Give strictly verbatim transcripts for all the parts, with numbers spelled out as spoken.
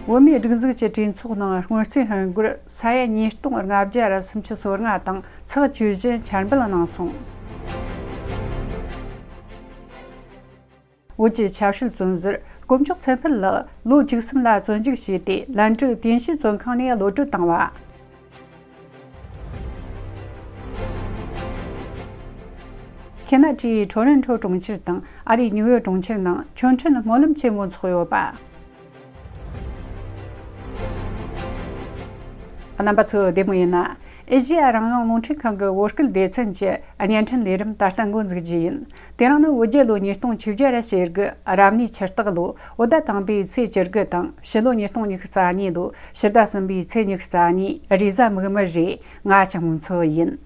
བོད་མིའི་སྒྲིག་འཛུགས་ཀྱི་གྲོས་ཚོགས་ནང་སྔོན་རྩིས་སྔོན་འགོར་ས་ཡ་ཉིས་སྟོང་ལྔ་བརྒྱ་ར་སུམ་ཅུ་སོ་ལྔ་དང་ཚེག་བཅུ་བཞི་འཆར་འབུལ་གནང་སོང་། བོད་ཀྱི་ཆབ་སྲིད་བཙོན་ཟུར་དཀོན་མཆོག་ཚེ་འཕེལ་ལགས་ལོ་བཅུ་གསུམ་ལ་བཙོན་འཇུག་བྱས་ཏེ་ལན་ཀྲུའུ་དེང་ཞི་བཙོན་ཁང་ནས་གློད་གྲོལ་བཏང་བ། ཁེ་ན་ཌའི་ཊོ་རོན་ཊོ་གྲོང་ཁྱེར་དང་ཨ་རིའི་ཉིའུ་ཡོག་གྲོང་ཁྱེར་ནང་ཆོས་འཕྲིན་སྨོན་ལམ་ཆེན་མོ་འཚོགས་ཡོད་པ། རྣམ་པ་ཚོ་བདེ་མོ་ཡིན་ན། ཨེ་ཤེ་ཡ་རང་དབང་རླུང་འཕྲིན་ཁང་གི་བོད་སྐད་སྡེ་ཚན་གྱི་བརྙན་འཕྲིན་ལས་རིམ་ད་ལྟ་འགོ་འཛུགས་རྒྱུ་ཡིན། དེ་རིང་ནི་བོད་རྒྱལ་ལོ་ཉིས་སྟོང་བཅོ་བརྒྱད་ར་ཞེ་དགུ་རབ་གནས་ཆུ་སྟག་ལོ་བོད་ཟླ་དང་པོའི་ཚེས་བཅུ་དགུ་དང་ཕྱི་ལོ་ཉིས་སྟོང་ཉི་ཤུ་རྩ་གཉིས་ལོ་ཕྱི་ཟླ་གསུམ་པའི་ཚེས་ཉི་ཤུ་རྩ་གཉིས་རེས་གཟའ་མིག་དམར་རེད། ང་ཆང་མཚོ་ཡིན།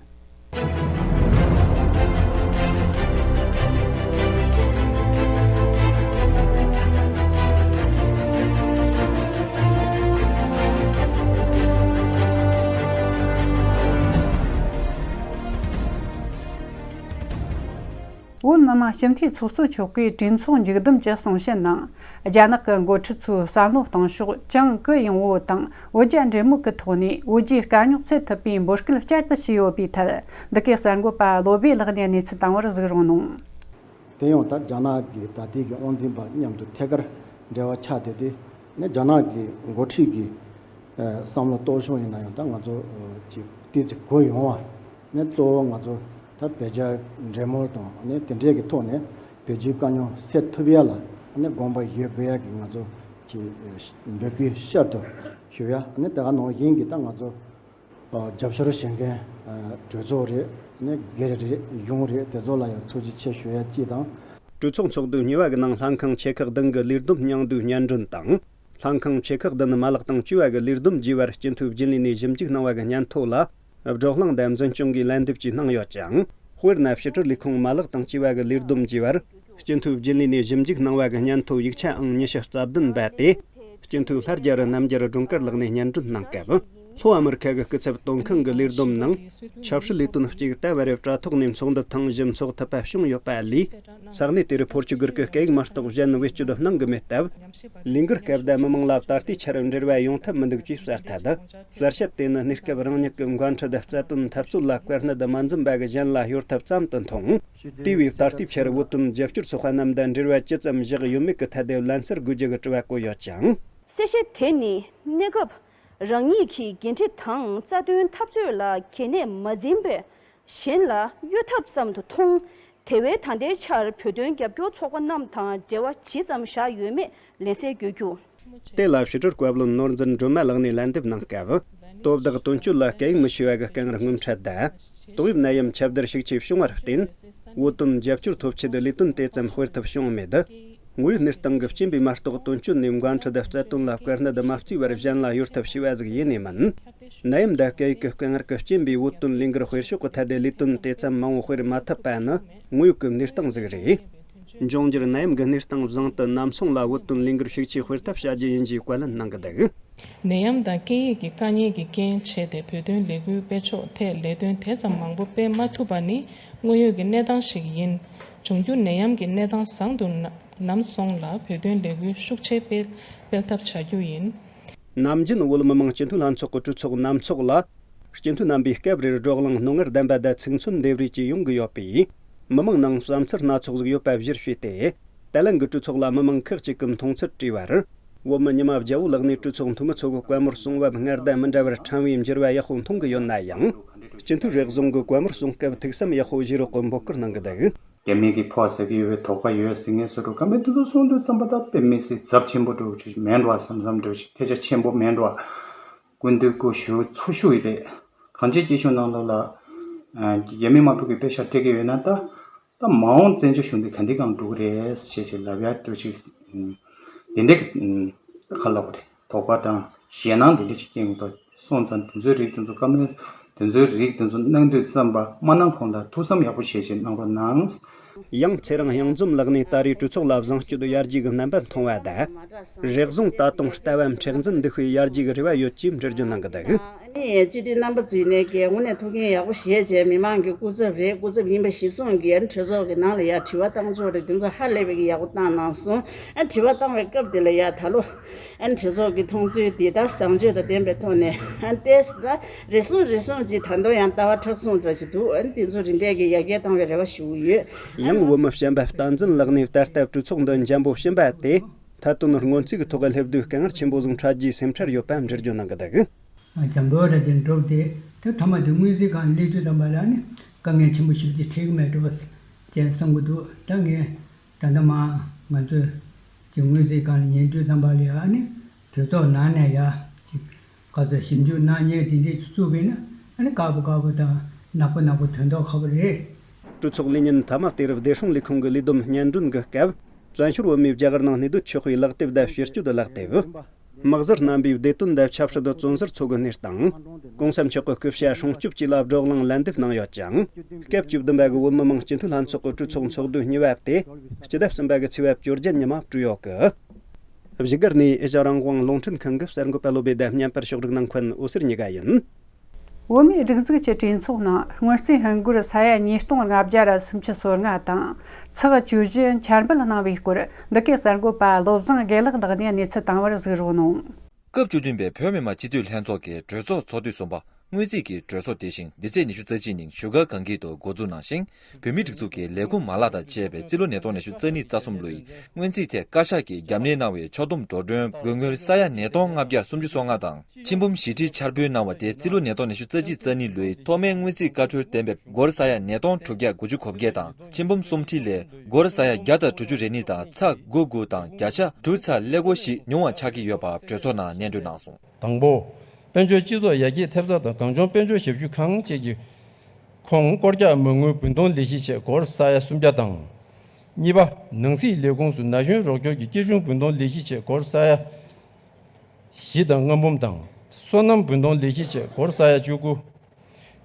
བོད་མི་མང་སྤྱི་འཐུས་ཚོགས་གཙོ་མཆོག་གིས་གྲོས་ཚོགས་མཇུག་བསྡོམས་ཀྱི་གསུང་བཤད་ནང་། རྒྱ་ནག་གི་འགོ་ཁྲིད་ཚོའི་བསམ་བློ་གཏོང་ཕྱོགས་ཅང་གུ་ཡངས་པོ་དང་བོད་རྒྱ་འབྲེལ་མོལ་གྱི་ཐོག་ནས་བོད་རྒྱའི་དཀའ་རྙོག་སེལ་ཐུབ་པའི་འབོད་སྐུལ་བསྐྱར་དུ་བྱས་ཡོད་པའི་ཐད། འདི་གའི་གསར་འགོད་པ་བློ་བྷེ་ལགས་ནས་གནས་ཚུལ་བཏང་བར་གཟིགས་རོགས་གནང་། དེ་ཡང་ད་རྒྱ་ནག་གི་ད་ལྟའི་གི་དབང་འཛིན་པ་མཉམ་དུ་ཐད་ཀར་འབྲེལ་བ་ཆགས་བསྡད་དེ། ནས་རྒྱ་ནག་གི་འགོ་ཁྲིད་ཀྱི་ཨ་བསམ་བློ་གཏོང་ཕྱོགས་ཡིན་ན་ཡང་ད་ང་ཚོ་ཨ་ཅིག་ཏོག་ཙམ་གུ་ཡངས་པ། ནས་གཙོ་བོ་ང་ཚོ་ད་བོད་རྒྱ་འབྲེལ་མོལ་དང་ནས་དེ་འདྲའི་གི་ཐོག་ནས་བོད་རྒྱའི་དཀའ་རྙོག་སེལ་ཐུབ་ཡ་ལ་ནས་དགོངས་པ་བཞེས་དགོས་ཡ་གི་ང་ཚོ་གི་འབོད་སྐུལ་བསྐྱར་དུ་ཞུ་ཡ། ནས་དེ་ག་ནང་བཞིན་གི་ད་ང་ཚོ་ཨ་རྒྱབ་སྐྱོར་བྱེད་མཁན་ཨ་གྲོས་ཚོགས་རེད། ནས་སྒེར་རེད། གཞུང་རེད། དེ་ཚོ་ལ་ཡང་ཐུགས་རྗེ་ཆེ་ཞུ་ཡ་གཅིག་དང་། གྲོས་ཚོགས་ཚོགས་དུས་གཉིས་པ་གི་ནང་ལྷན་ཁང་ཆེ་ཁག་བདུན་གི་ལས་བསྡོམས་སྙིང་བསྡུས་སྙན་སྒྲོན་དང་། ལྷན་ཁང་ཆེ་ཁག་བདུན་མ་ལག་དང་བཅས་པ་གི་ལས་བསྡོམས་བརྒྱུད་པར་སྤྱི་འཐུས་རྒྱུན་ལས་ནས་ཞིབ་འཇུག་གནང་བ་གི་སྙན་ཐོ་ལ། བགྲོ་གླེང་དང་འཛིན་སྐྱོང་གིས་ལན་འདེབས་ཀྱིས་གནང་ཡོད་ཅིང་། དཔེར་ན་ཕྱི་དྲིལ་ལས་ཁུངས་མ་ལག་དང་བཅས་པ་གི་ལས་བསྡོམས་བརྒྱུད་པར། སྤྱི་འཐུས་རྒྱུན་ལས་ནས་ཞིབ་འཇུག་གནང་བ་གི་སྙན་ཐོ་ཡིག་ཆ་ཨང་ཉི་ཤུ་རྩ་བདུན་པ་དེ། སྤྱི་འཐུས་ལྷ་རྒྱལ་རི་རྣམ་རྒྱལ་སྒྲོལ་དཀར་ལགས་ནས་སྙན་སྒྲོན་གནང་སྐབས། ལྷོ་ཨ་མི་རི་ཁ་གི་སྐུ་ཚབ་དོན་ཁང་གི་ལས་བསྡོམས་ནང་། ཆབ་སྲིད་ལས་དོན་གཅིག་ད་བར་དྲ་ཐོག་ནས་ཚོགས་འདུ་ཐེངས་བཞི་འཚོགས་ཐུབ་པ་བྱུང་ཡོད་པ་ལས། ས་གནས་དེར་ཕོར་ཆུ་གུར་གྱི་སྐད་ཡིག་མ་གཏོགས་གཞན་བེད་སྤྱོད་གནང་གི་མེད་སྟབས། ལས་འགུལ་སྐབས་དང་མི་མང་ལ་ད་ལྟའི་ཆར་འབྲེལ་བ་ཡོང་ཐབས་མི་འདུག་ཅེས་གསལ་ཐལ། གསལ་བཤད་དེ་ནི་གནས་སྐབས་རང་ཉིད་ཀྱི་འགན་འཁྲི་དང་རྩ་དོན་འཐབ་རྩོད་ལ་བཀའ་གནད་མ་འཛིན་པ་གི་གཞན་ལ་གཡོལ་ཐབས་ཙམ་དུ་མཐོང་། དེ་བས་ད་ལྟའི་ཆར་བོད་དོན་རྒྱབ་སྐྱོར་ཚོགས་པ་རྣམས་དང་འབྲེལ་བ་ཅི་ཙམ་བཞག་ཡོད་མེད་ཀྱི་ཐད་དེ་ལན་གསལ་དགོས་རྒྱུ་གི་དྲི་བ་བཀོད་ཡོད་ཅིང་། གསལ་བཤད་དེ་ནི་གནས་སྐབས་རང་ཉིད་ཀྱི་འགན་འཁྲི་དང་རྩ་དོན་འཐབ་རྩོད་ལ་གལ་གནད་མ་འཛིན་པའི་གཞན་ལ་གཡོལ་ཐབས་ཙམ་དུ་མཐོང་། དེ་བས་ད་ལྟའི་ཆར་བོད་དོན་རྒྱབ་སྐྱོར་ཚོགས་པ་རྣམས་དང་འབྲེལ་བ་ཇི་ཙམ་བཞག་ཡོད་མེད་ལན་གསལ་དགོས་རྒྱུ། དེ་ལ་ཕྱི་དྲིལ་བཀའ་བློན་ནོར་འཛིན་སྒྲོལ་མ་ལགས་ནས་ལན་འདེབས་གནང་སྐབས། དོ་བདག་དོན་གཅོད་ལ་སྐད་ཡིག་མི་ཤེས་པ་གི་དཀའ་ངལ་སྔོན་ཁྲལ་དང་། ཏོག་དབྱིབས་ནད་ཡམས་ཁྱབ་གདལ་ཤུགས་ཆེ་བྱུང་བར་བརྟེན། བོད་དོན་རྒྱབ་སྐྱོར་ཐོབ་ཆེད་ལས་དོན་དེ་ཙམ་སྤེལ་ཐབས་བྱུང་མེད། དངོས་ཡོད་གནས་སྟངས་ཀྱི་རྐྱེན་པས་མ་གཏོགས་དོན་གཅོད་ནས་འགན་འཁྲི་དང་རྩ་དོན་ལ་བཀའ་གནད་མ་བརྩིས་པར་གཞན་ལ་གཡོལ་ཐབས་བྱས་པ་ཟིག་ཡེ་ནས་མིན། ནད་ཡམས་དང་སྐད་ཡིག་གི་དཀའ་ངལ་གྱི་རྐྱེན་པས་བོད་དོན་ལས་འགུལ་སྤེལ་ཕྱོགས་ཀྱི་ཐད་དེ་ལས་དོན་དེ་ཙམ་མང་བོ་སྤེལ་མ་ཐུབ་པ་ནི་དངོས་ཡོད་ཀྱི་གནས་སྟངས་ཟིག་རེད། འབྱུང་འགྱུར་ནད་ཡམས་ཀྱི་གནས་སྟངས་བཟང་དུ་ནམ་སོང་ལ་བོད་དོན་ལས་འགུལ་ཤུགས་ཆེ་སྤེལ་ཐབས་བྱ་རྒྱུ་ཡིན་ཞེས་བཀའ་ལན་གནང་གི་འདུག། ནད་ཡམས་དང་སྐད་ཡིག་གི་དཀའ་ངལ་གྱི་རྐྱེན་བྱས་ཏེ་བོད་དོན་ལས་འགུལ་སྤེལ་ཕྱོགས་ཐད་ལས་དོན་དེ་ཙམ་མང་པོ་སྤེལ་མ་ཐུབ་པ་ནི་དངོས་ཡོད་ཀྱི་གནས་སྟངས་ཤིག་ཡིན། འབྱུང་འགྱུར་ནད་ཡམས་ཀྱི་གནས་སྟངས་བཟང་དུ་ན་ནམ་སོང་ལ་བོད་དོན་ལས་འགུལ་ཤུགས་ཆེ་སྤེལ་སྤེལ་ཐབས་བྱ་རྒྱུ་ཡིན། ནམ་རྒྱུན་བོད་མི་མང་སྤྱི་འཐུས་ལྷན་ཚོགས་ཀྱི་གྲོས་ཚོགས་ནམ་ཚོགས་ལ། སྤྱི་འཐུས་རྣམ་པས་སྐབས་རེར་བགྲོ་གླེང་རྣོ་ངར་ལྡན་པ་དང་ཚིག་མཚོན་འདེབས་རེས་བཅས་ཡོང་གི་ཡོད་པས། མི་མང་ནང་བསམ་ཚུལ་སྣ་ཚོགས་ཟིག་ཡོད་པ་གཞིར་བྱས་ཏེ། ད་ལན་གྱི་གྲོས་ཚོགས་ལ་མི་མང་ཁག་ཅིག་གིས་མཐོང་ཚུལ་དྲིས་པར། བོད་མི་ཉི་མ་བརྒྱ་བོ་ལག་ནས་གྲོས་ཚོགས་འཐུས་མི་ཚོ་གི་བཀའ་མོལ་གསུང་བབ་སྔར་དང་མི་འདྲ་བར་ཕྲན་བུའི་འགྱུར་བ་ཡག་པོ་མཐོང་གི་ཡོད་ན་ཡང་། སྤྱི་འཐུས་རེ་ཟུང་གི་བཀའ་མོལ་གསུང་སྐབས་ཐུགས་བསམ་ཡག་པོ་བཞེས་རོགས་ཀྱི་འབོད་སྐུལ་གནང་གི་འདུག། རྒྱ་མི་གིས་ཕོག་ཟེར་གྱི་ཡོད་པའི་དོགས་པ་ཡོད་ཟེར་མཁན་ཚོ་འགྲོ་ཀ་མེད་དུ་འདུག་གསུངས་དུས་ཙམ་པ་ད་དཔེ་མི་སྲིད་ཚབས་ཆེན་པོ་འགྲོ་ཆུ་མེད་འགྲོ་བསམ་བསམ་འགྲོ་ཆུ་ཐལ་ཆ་ཆེན་པོ་མེད་འགྲོ་སྐུ་མདུན་སྐུ་ཞུ་ཚུར་ཞུ་ཡི་རེད། གང་ཅི་སྐྱིད་ཆུ་ནང་ལོགས་ལ་རྒྱ་མི་དམག་དཔུང་གི་དཔེ་ཤ་སྤྲད་ཀྱི་ཡོད་ན་ད་ད་མ་འོངས་བཙན་བྱོལ་གཞུང་འདི་ག་འདི་གང་འགྲོ་གི་རེད་ཞེས་ཅིག་ལབ་ཡ་འགྲོ་ཆུ་དེ་འདྲ་གི་ཁ་ལོག་རེད། དོགས་པ་དང་ཞེད་སྣང་འདི་འདྲ་ཅིག་སྐྱེ་ཡོང་དུས་སོང་ཙང་དེ་ཚོའི་རིགས་དེ་ཚོ་བཀའ་མོལ་དེ་ཚོའི་རིགས་དེ་ཚོ་གནང་དུས་བསམ་པ་མ་གནང་གོང་ལ་ཐུགས་བསམ་ཡག་པོ་བྱས་བྱས་གནང་རོགས་གནང་། ཡང་ཚེ་རིང་གཡང་འཛོམས་ལགས་ནས་ད་རེས་གྲོས་ཚོགས་ལ་བཟང་སྤྱོད་ཡར་རྒྱས་ཀྱི་རྣམ་པ་མཐོང་བ་དང་། རེ་ཟུང་ད་དུང་ལྟ་བ་མཁྲེགས་འཛིན་འདུ་ཤེས་ཡར་རྒྱས་ཀྱི་རེ་བ་ཡོད་ཅེས་འགྲེལ་བརྗོད་གནང་གི་འདུག། ནས་སྤྱི་འཐུས་རྣམ་པ་ཚོས་ནས་ཀྱི་དངོས་གནས་ཐུགས་འགན་ཡག་པོ་བཞེས་བྱས། མི་མང་གི་སྐུ་ཚབ་རེད། སྐུ་ཚབ་ཡིན་པ་གཞིར་བཟུང་གིས་ཨ་ནི་གྲོས་ཚོགས་ཀྱི་ནང་ལ་ཡ་དྲི་བ་བཏང་ཕྱོགས་རེད། དེ་ཚོ་ཧ་ལས་པའི་གི་ཡག་པོ་བཏང་གནང་སོང་། ཨ་དྲི་བ་བཏང་བའི་སྐབས་དེ་ལ་ཡ་ད་ལོ་ཨ་ནི་གྲོས་ཚོགས་ཀྱི་མཐོང་ཚུལ་དེ་ལྟར་བཟང་སྤྱོད་དང་ལྡན་པའི་ཐོག་ནས་ཨ་ནི་ཏོག་ཙམ་ད་རེ་ཟུང་རེ་ཟུང་ཅིག་ད་དུང་ཡང་ལྟ་བ་མཁྲེགས་བཟུང་འདྲ་ཞིག་འདུག་ཨ་ནི་དེ་ཚོ་རིམ་པས་ཀྱི་ཡར་རྒྱས་བཏང་བའི་རེ་བ་ཞུ་གི་ཡོད། ཡང་བོད་མི་བྱམས་པ་བསྟན་འཛིན་ལགས་ནས་ད་ལྟ་གྲོས་ཚོགས་འདི་འཇམ་པོ་ཕྱིན་པ་དེ། མཐའ་དོན་སྔོན་རྩིས་ཀྱི་ཐོག་སླེབས་དུས་དཀའ་ངལ་ཆེན་པོ་བཟུང་འཕྲད་རྒྱུའི་སེམས་ཁྲལ་ཡོད་པ་འགྲེལ་བརྗོད་གནང་གི་འདུག་འཇམ་པོ་ར་ཅན་འགྲོ་སྟེ། ད་ཐ་མ་དེ་སྔོན་རྩིས་ཁང་སླེབས་དུས་ཙམ་པ་ལ་ནི་དཀའ་ངལ་ཆེན་པོ་ཞིག་ཅིག་འཕྲད་ཀྱི་མེད་འགྲོ་ཅེས་བསམ་གྱི་འདུག་ད་ངས་ད་ལྟ་མ་ང་ཚོས་ཀྱི་སྔོན་རྩིས་ཁང་ལ་ཉན་དུས་ཙམ་པ་ལ་ཡ་ནི་གྲོས་ཚོགས་ནང་ནས་ཡ་ཅིག་ག་ཚོད་ཞིབ་འཇུག་གནང་མཁན་དེ་འདྲས་ཅིག་བཙུགས་པས་ན་ཨ་ནི་དཀར་པོ་དཀར་པོ་དང་ནག་པོ་ནག་པོ་དོན་དག་ཁ་པོ་རེད། གྲོས་ཚོགས་ལས་ཉིན་མཐའ་མ་དེར་བདེ་སྲུང་ལས་ཁུངས་ཀྱི་ལས་བསྡོམས་སྙན་སྒྲོན་གྱི་སྐབས། བཙན་བྱོལ་བོད་མིའི་རྒྱ་གར་ནང་གནས་སྡོད་ཆོས་དཔེ་ལག་དེབ་དང་སྤྱི་སྤྱོད་ལག་དེབ། དམག་ཟུར་རྣམ་པའི་བདེ་དོན་དང་ཆབ་སྲིད་དུ་བཙོན་ཟུར་ཚོ་གི་གནས་སྟངས། གོང་ས་མཆོག་གི་སྐུ་ཕྱྭ་སྲུང་སྐྱོབ་བཅས་ལ་བགྲོ་གླེང་ལན་འདེབས་གནང་ཡོད་ཅིང་། སྐབས་བཅུ་བདུན་པ་གི་བོད་མི་མང་སྤྱི་འཐུས་ལྷན་ཚོགས་ཀྱི་གྲོས་ཚོགས་ཚོགས་དུས་གཉིས་པ་དེ། སྤྱི་ཟླ་གསུམ་པ་གི་ཚེས་པ་བཅོ་བརྒྱད་ཉི་མ་གྲོལ་ཡོད་གི། བཞུགས་སྒར་ནས་ཨེ་ཤ་རང་དབང་རླུང་འཕྲིན་ཁང་གི་གསར་འགོད་པ་བློ་བྷེ་དང་བརྙན་པར་ཕྱོགས་སྒྲིག་གནང་མཁན་འོད་ཟེར་གཉིས་ཀ་ཡིན། བོད་མིའི་སྒྲིག་འཛུགས་ཀྱི་གྲོས་ཚོགས་ནང་སྔོན་རྩིས་ཧིན་སྒོར་ས་ཡ་ཉིས་སྟོང་ལྔ་བརྒྱ་ར་སུམ་ཅུ་སོ་ལྔ་དང་ཚེག་བཅུ་བཞི་འཆར་འབུལ་གནང་བའི་སྐོར། འདི་གའི་གསར་འགོད་པ་བློ་བཟང་དགེ་ལེགས་ལགས་ནས་གནས་ཚུལ་བཏང་བར་གཟིགས་རོགས་གནང་། སྐབས་བཅུ་བདུན་པའི་བོད་མི་མང་སྤྱི་འཐུས་ལྷན་ཚོགས་ཀྱི་གྲོས་ཚོགས་ཚོགས་དུས་གསུམ་པ་སྔོན་རྩིས་ཀྱི་གྲོས་ཚོགས་དེ་བཞིན་འདི་ཚེས་ཉི་ཤུ་རྩ་གཅིག་ཉིན་བཞུགས་སྒར་གངས་སྐྱིད་དུ་འགོ་འཛུགས་གནང་ཞིང་། བོད་མིའི་སྒྲིག་འཛུགས་ཀྱི་ལས་ཁུངས་མ་ལག་དང་བཅས་པའི་རྩིས་ལོ་ཉིས་སྟོང་ཉི་ཤུ་རྩ་གཉིས་རྩ་གསུམ་ལོའི་སྔོན་རྩིས་ཐད་བཀའ་ཤག་གིས་རྒྱབ་གནས་གནང་བའི་ཕྱོགས་བསྡོམས་འགྲོ་གྲོན་དགོས་དངུལ་ས་ཡ་ཉིས་སྟོང་ལྔ་བརྒྱ་སུམ་ཅུ་སོ་ལྔ་དང་། ཆིག་འབུམ་བཞི་ཁྲི་འཆར་འབུལ་གནང་བ་དེ་རྩིས་ལོ་ཉིས་སྟོང་ཉི་ཤུ་རྩ་གཅིག་རྩ་གཉིས་ལོའི་ཐོག་མའི་སྔོན་རྩིས་བཀའ་འཁྲོལ་ལྡན་པའི་སྒོར་ས་ཡ་ཉིས་སྟོང་དྲུག་བརྒྱ་དགུ་བཅུ་གོ་བརྒྱད་དང་། ཆིག་འབུམ་གསུམ་ཁྲི་ལས་སྒོར་ས་ཡ་བརྒྱ་དང་དྲུག་ཅུ་རེ་གཉིས་དང་ཚེག་དགུ་དགུ་དང་བརྒྱ་ཆ་དྲུག་ཚེག་ཀླད་ཀོར་བཞི་ཉུང་བ་ཆགས་ཀྱི་ཡོད་པ་གྲོས་ཚོགས་ནང་སྙན་སྒྲོན་གནང་སོང་། དང་པོ། དཔལ་འབྱོར་སྤྱི་ཚོགས་ཡར་རྒྱས་ཐེབས་རྩ་དང་གངས་ལྗོངས་དཔལ་འབྱོར་ཞབས་ཞུ་ཁང་བཅས་ཀྱི་ཁོངས་སྐོར་རྒྱག་མ་དངུལ་བུན་གཏོང་ལས་གཞི་ཆེད་སྒོར་ས་ཡ་སུམ་བརྒྱ་དང་། གཉིས་པ། ནང་སྲིད་ལས་ཁུངས་སུ་ན་གཞོན་རོགས་སྐྱོར་གྱི་སྐྱིད་གཤོངས་བུན་གཏོང་ལས་གཞི་ཆེད་སྒོར་ས་ཡ་བཞི་དང་ལྔ་འབུམ་དང་། སོ་ནམ་བུན་གཏོང་ལས་གཞི་ཆེད་སྒོར་ས་ཡ་བཅུ་དགུ།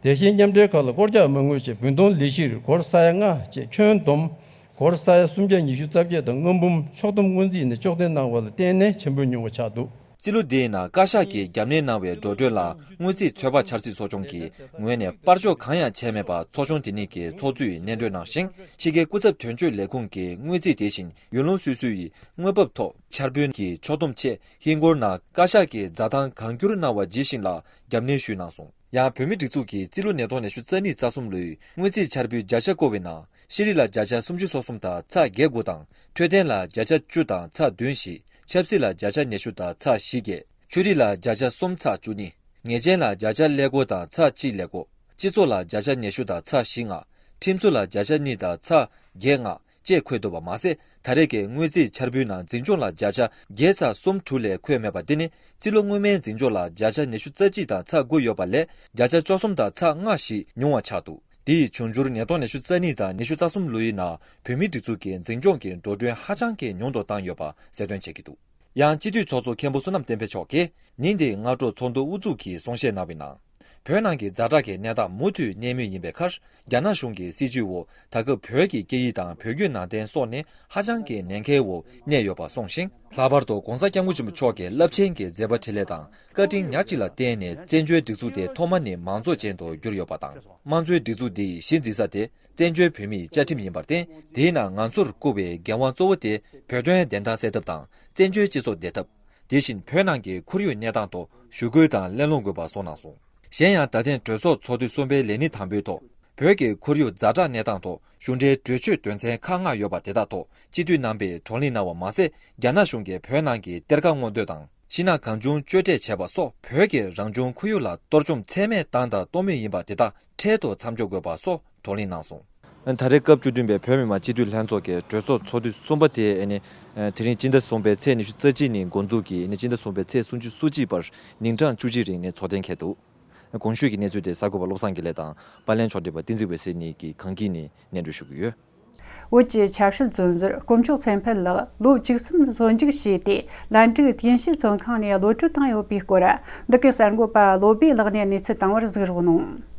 དེ་བཞིན་མཉམ་འབྲེལ་ཁག་ལ་སྐོར་རྒྱག་མ་དངུལ་ཆེད་བུན་གཏོང་ལས་གཞིར་སྒོར་ས་ཡ་ལྔ་བཅས་ཁྱོན་བསྡོམས་སྒོར་ས་ཡ་སུམ་བརྒྱ་ཉི་ཤུ་རྩ་བརྒྱད་དང་ལྔ་འབུམ་ཕྱོགས་བསྡོམས་སྔོན་རྩིས་ནས་གཅོག་འཐེན་གནང་བ་ལ་བརྟེན་ནས་ཆེན་པོ་ཉུང་བ་ཆགས་འདུག། རྩིས་ལོ་འདིའི་ནང་བཀའ་ཤག་གིས་རྒྱབ་གནས་གནང་བའི་འགྲོ་གྲོན་ལ་སྔོན་རྩིས་ཚོད་དཔག་འཆར་རྩིས་ཚོགས་ཆུང་གི་ངོས་ནས་པར་གཅོག་གང་ཡང་བྱས་མེད་པ་ཚོགས་ཆུང་དེ་ཉིད་ཀྱི་ཚོགས་གཙོས་སྙན་སྒྲོན་གནང་ཞིང་། ཕྱི་རྒྱལ་སྐུ་ཚབ་དོན་གཅོད་ལས་ཁུངས་ཀྱིས་སྔོན་རྩིས་དེ་བཞིན་ཡུལ་ལུང་སོ་སོའི་དངོས་འབབ་ཐོག་འཆར་འབུལ་གྱི་ཕྱོགས་བསྡོམས་ཆེད་ཧིན་སྒོར་ནང་བཀའ་ཤག་གིས་འཛའ་ཐང་གང་འཁྱོལ་གནང་བ་ཇི་བཞིན་ལ་རྒྱབ་གནས་ཞུས་གནང་སོང་། ཡང་བོད་མིའི་སྒྲིག་འཛུགས་ཀྱིས་རྩིས་ལོ་ཉིས་སྟོང་ཉི་ཤུ་རྩ་གཉིས་རྩ་གསུམ་ལོའི་སྔོན་རྩིས་འཆར་འབུལ་བརྒྱ་ཆ་བཀོད་པའི་ནང་། ཤེས་རིག་ལ་བརྒྱ་ཆ་སུམ་ཅུ་སོ་གསུམ་དང་ཚེག་བརྒྱད་དགུ་དང་། འཕྲོད་བསྟེན་ལ་བརྒྱ་ཆ་བཅུ་དང་ཚེག་བདུན་བཞི། ཆབ་སྲིད་ལ་བརྒྱ་ཆ་ཉི་ཤུ་དང་ཚེག་བཞི་བརྒྱད། ཆོས་རིག་ལ་བརྒྱ་ཆ་གསུམ་ཚེག་བཅུ་གཉིས། ཉེས་ཅན་ལ་བརྒྱ་ཆ་ཀླད་ཀོར་དང་ཚེག་གཅིག་ཀླད་ཀོར། སྤྱི་ཚོགས་ལ་བརྒྱ་ཆ་ཉི་ཤུ་དང་ཚེག་བཞི་ལྔ། ཁྲིམས་བཟོ་ལ་བརྒྱ་ཆ་གཉིས་དང་ཚེག་བརྒྱད་ལྔ་བཅས་འཁོད་འདུག་པ་མ་ཟད། ད་རེས་ཀྱི་སྔོན་རྩིས་འཆར་འབུལ་ནང་འཛིན་སྐྱོང་ལ་བརྒྱ་ཆ་བརྒྱད་ཚེག་གསུམ་དྲུག་ལས་འཁོད་མེད་པ་འདི་ནི་རྩིས་ལོ་སྔོན་མའི་འཛིན་སྐྱོང་ལ་བརྒྱ་ཆ་ཉི་ཤུ་རྩ་གཅིག་དང་ཚེག་དགུ་ཡོད་པ་ལས་བརྒྱ་ཆ་བཅུ་གསུམ་དང་ཚེག་ལྔ་ཞིག་ཉུང་བ་ཆགས་འདུག། དེ་ཡི་འབྱུང་འགྱུར་ཉིས་སྟོང་ཉི་ཤུ་རྩ་གཉིས་དང་ཉི་ཤུ་རྩ་གསུམ་ལོའི་ནང་བོད་མིའི་སྒྲིག་འཛུགས་ཀྱི་འཛིན་སྐྱོང་གི་འགྲོ་གྲོན་ཧ་ཅང་གི་ཉུང་དུ་བཏང་ཡོད་པ་གསལ་སྟོན་བྱེད་ཀྱི་འདུག། ཡང་སྤྱི་འཐུས་ཚོགས་གཙོ་མཁན་པོ་བསོད་ནམས་བསྟན་འཕེལ་མཆོག་གིས་ཉིན་དེའི་སྔ་དྲོ་ཚོགས་འདུ་དབུ་འཛུགས་ཀྱིས་གསུང་བཤད་གནང་བའི་ནང་། བོད་ནང་གི་ཛ་དྲག་གི་གནས་སྟངས་མུ་མཐུད་གནས་མུས་ཡིན་པའི་ཁར། རྒྱ་ནག་གཞུང་གི་སྲིད་བྱུས་འོག་ད་སྐབས་བོད་ཀྱི་སྐད་ཡིག་དང་བོད་བརྒྱུད་ནང་བསྟན་སོགས་ནི་ཧ་ཅང་གི་ཉེན་ཁའི་འོག་གནས་ཡོད་པ་གསུངས་ཤིང་། ལྷག་པར་དུ་༧གོང་ས་༧སྐྱབས་མགོན་ཆེན་པོ་མཆོག་གི་རླབས་ཆེན་གྱི་མཛད་པ་འཕྲིན་ལས་དང་བཀའ་དྲིན་ཉག་གཅིག་ལ་བརྟེན་ནས་བཙན་བྱོལ་སྒྲིག་འཛུགས་དེ་ཐོག་མ་ནས་མང་གཙོ་ཅན་དུ་གྱུར་ཡོད་པ་དང་། དམངས་གཙོའི་སྒྲིག་འཛུགས་འདིའི་གཞི་འཛིན་ས་དེ་བཙན་བྱོལ་བོད་མིའི་བཅའ་ཁྲིམས་ཡིན་པར་བརྟེན། དེའི་ནང་ང་ཚོར་བསྐུར་བའི་འགན་དབང་གཙོ་བོ་དེ་བོད་དོན་བདེན་མཐའ་གསལ་ཐབས་དང་བཙན་བྱོལ་སྤྱི་ཚོགས་བདེ་ཐབས། དེ་བཞིན་བོད་ནང་གི་ཁོར་ཡུག་གནས་སྟངས་ཐོག་ཞུ་སྐུལ་དང་གླེང་སློང་དགོས་པ་གསུངས་གནང་སོང་། གཞན་ཡང་ད་ཐེངས་གྲོས་ཚོགས་ཚོགས་དུས་གསུམ་པའི་ལས་ཉིན་དང་པོའི་ཐོག་བོད་ཀྱི་ཁོར་ཡུག་ཛ་དྲག་གནས་སྟངས་ཐོག་གཞུང་འབྲེལ་གྲོས་ཆོད་དོན་ཚན་ཁག་ལྔ་ཡོད་པ་དེ་དག་ཐོག་སྤྱི་འཐུས་རྣམ་པས་བགྲོ་གླེང་གནང་བ་མ་ཟད། རྒྱ་ནག་གཞུང་གིས་བོད་ནང་གི་གཏེར་ཁ་སྔོག་འདོན་དང་། ཤིང་ནགས་གང་བྱུང་གཅོད་འབྲེག་བྱས་པ་སོགས་བོད་ཀྱི་རང་བྱུང་ཁོར་ཡུག་ལ་གཏོར་བཅོམ་ཚད་མེད་བཏང་དང་གཏོང་མུས་ཡིན་པ་དེ་དག་འཕྲལ་དུ་མཚམས་འཇོག་དགོས་པ་སོགས་བགྲོ་གླེང་གནང་སོང་། ད་རེས་སྐབས་བཅུ་བདུན་པའི་བོད་མི་མང་སྤྱི་འཐུས་ལྷན་ཚོགས་ཀྱི་གྲོས་ཚོགས་ཚོགས་དུས་གསུམ་པ་དེ་ཨ་ནི་དེ་རིང་སྤྱི་ཟླ་གསུམ་པའི་ཚེས་ཉི་ཤུ་རྩ་གཅིག་ཉིན་འགོ་འཛུགས་ཀྱིས་ཨ་ནི་སྤྱི་ཟླ་གསུམ་པའི་ཚེས་སུམ་ཅུ་སོ་གཅིག་བར་ཉིན་གྲངས་བཅུ་གཅིག་རིང་ནས་ཚོགས་གཏན་འཁེལ་འདུག། གོང་ཞུས་ཀྱི་གནས་ཚུལ་དེ་གསར་འགོད་པ་བློ་བཟང་དགེ་ལེགས་དང་པར་ལེན་ཕྱོགས་སྒྲིག་པ་བསྟན་འཛིན་འོད་ཟེར་གཉིས་ཀྱིས་གངས་སྐྱིད་ནས་སྙན་སྒྲོན་ཞུ་གི་ཡོད། བོད་ཀྱི་ཆབ་སྲིད་བཙོན་ཟུར་དཀོན་མཆོག་ཚེ་འཕེལ་ལགས་ལོ་བཅུ་གསུམ་བཙོན་འཇུག་བྱས་ཏེ། ལན་ཀྲིག་དེའུ་ཤིས་བཙོན་ཁང་ནས་གློད་གྲོལ་བཏང་ཡོད་པའི་སྐོར། འདི་གའི་གསར་འགོད་པ་བློ་བྷེ་ལགས་ནས་གནས་ཚུལ་བཏང་བར་གཟིགས་རོགས་གནང་།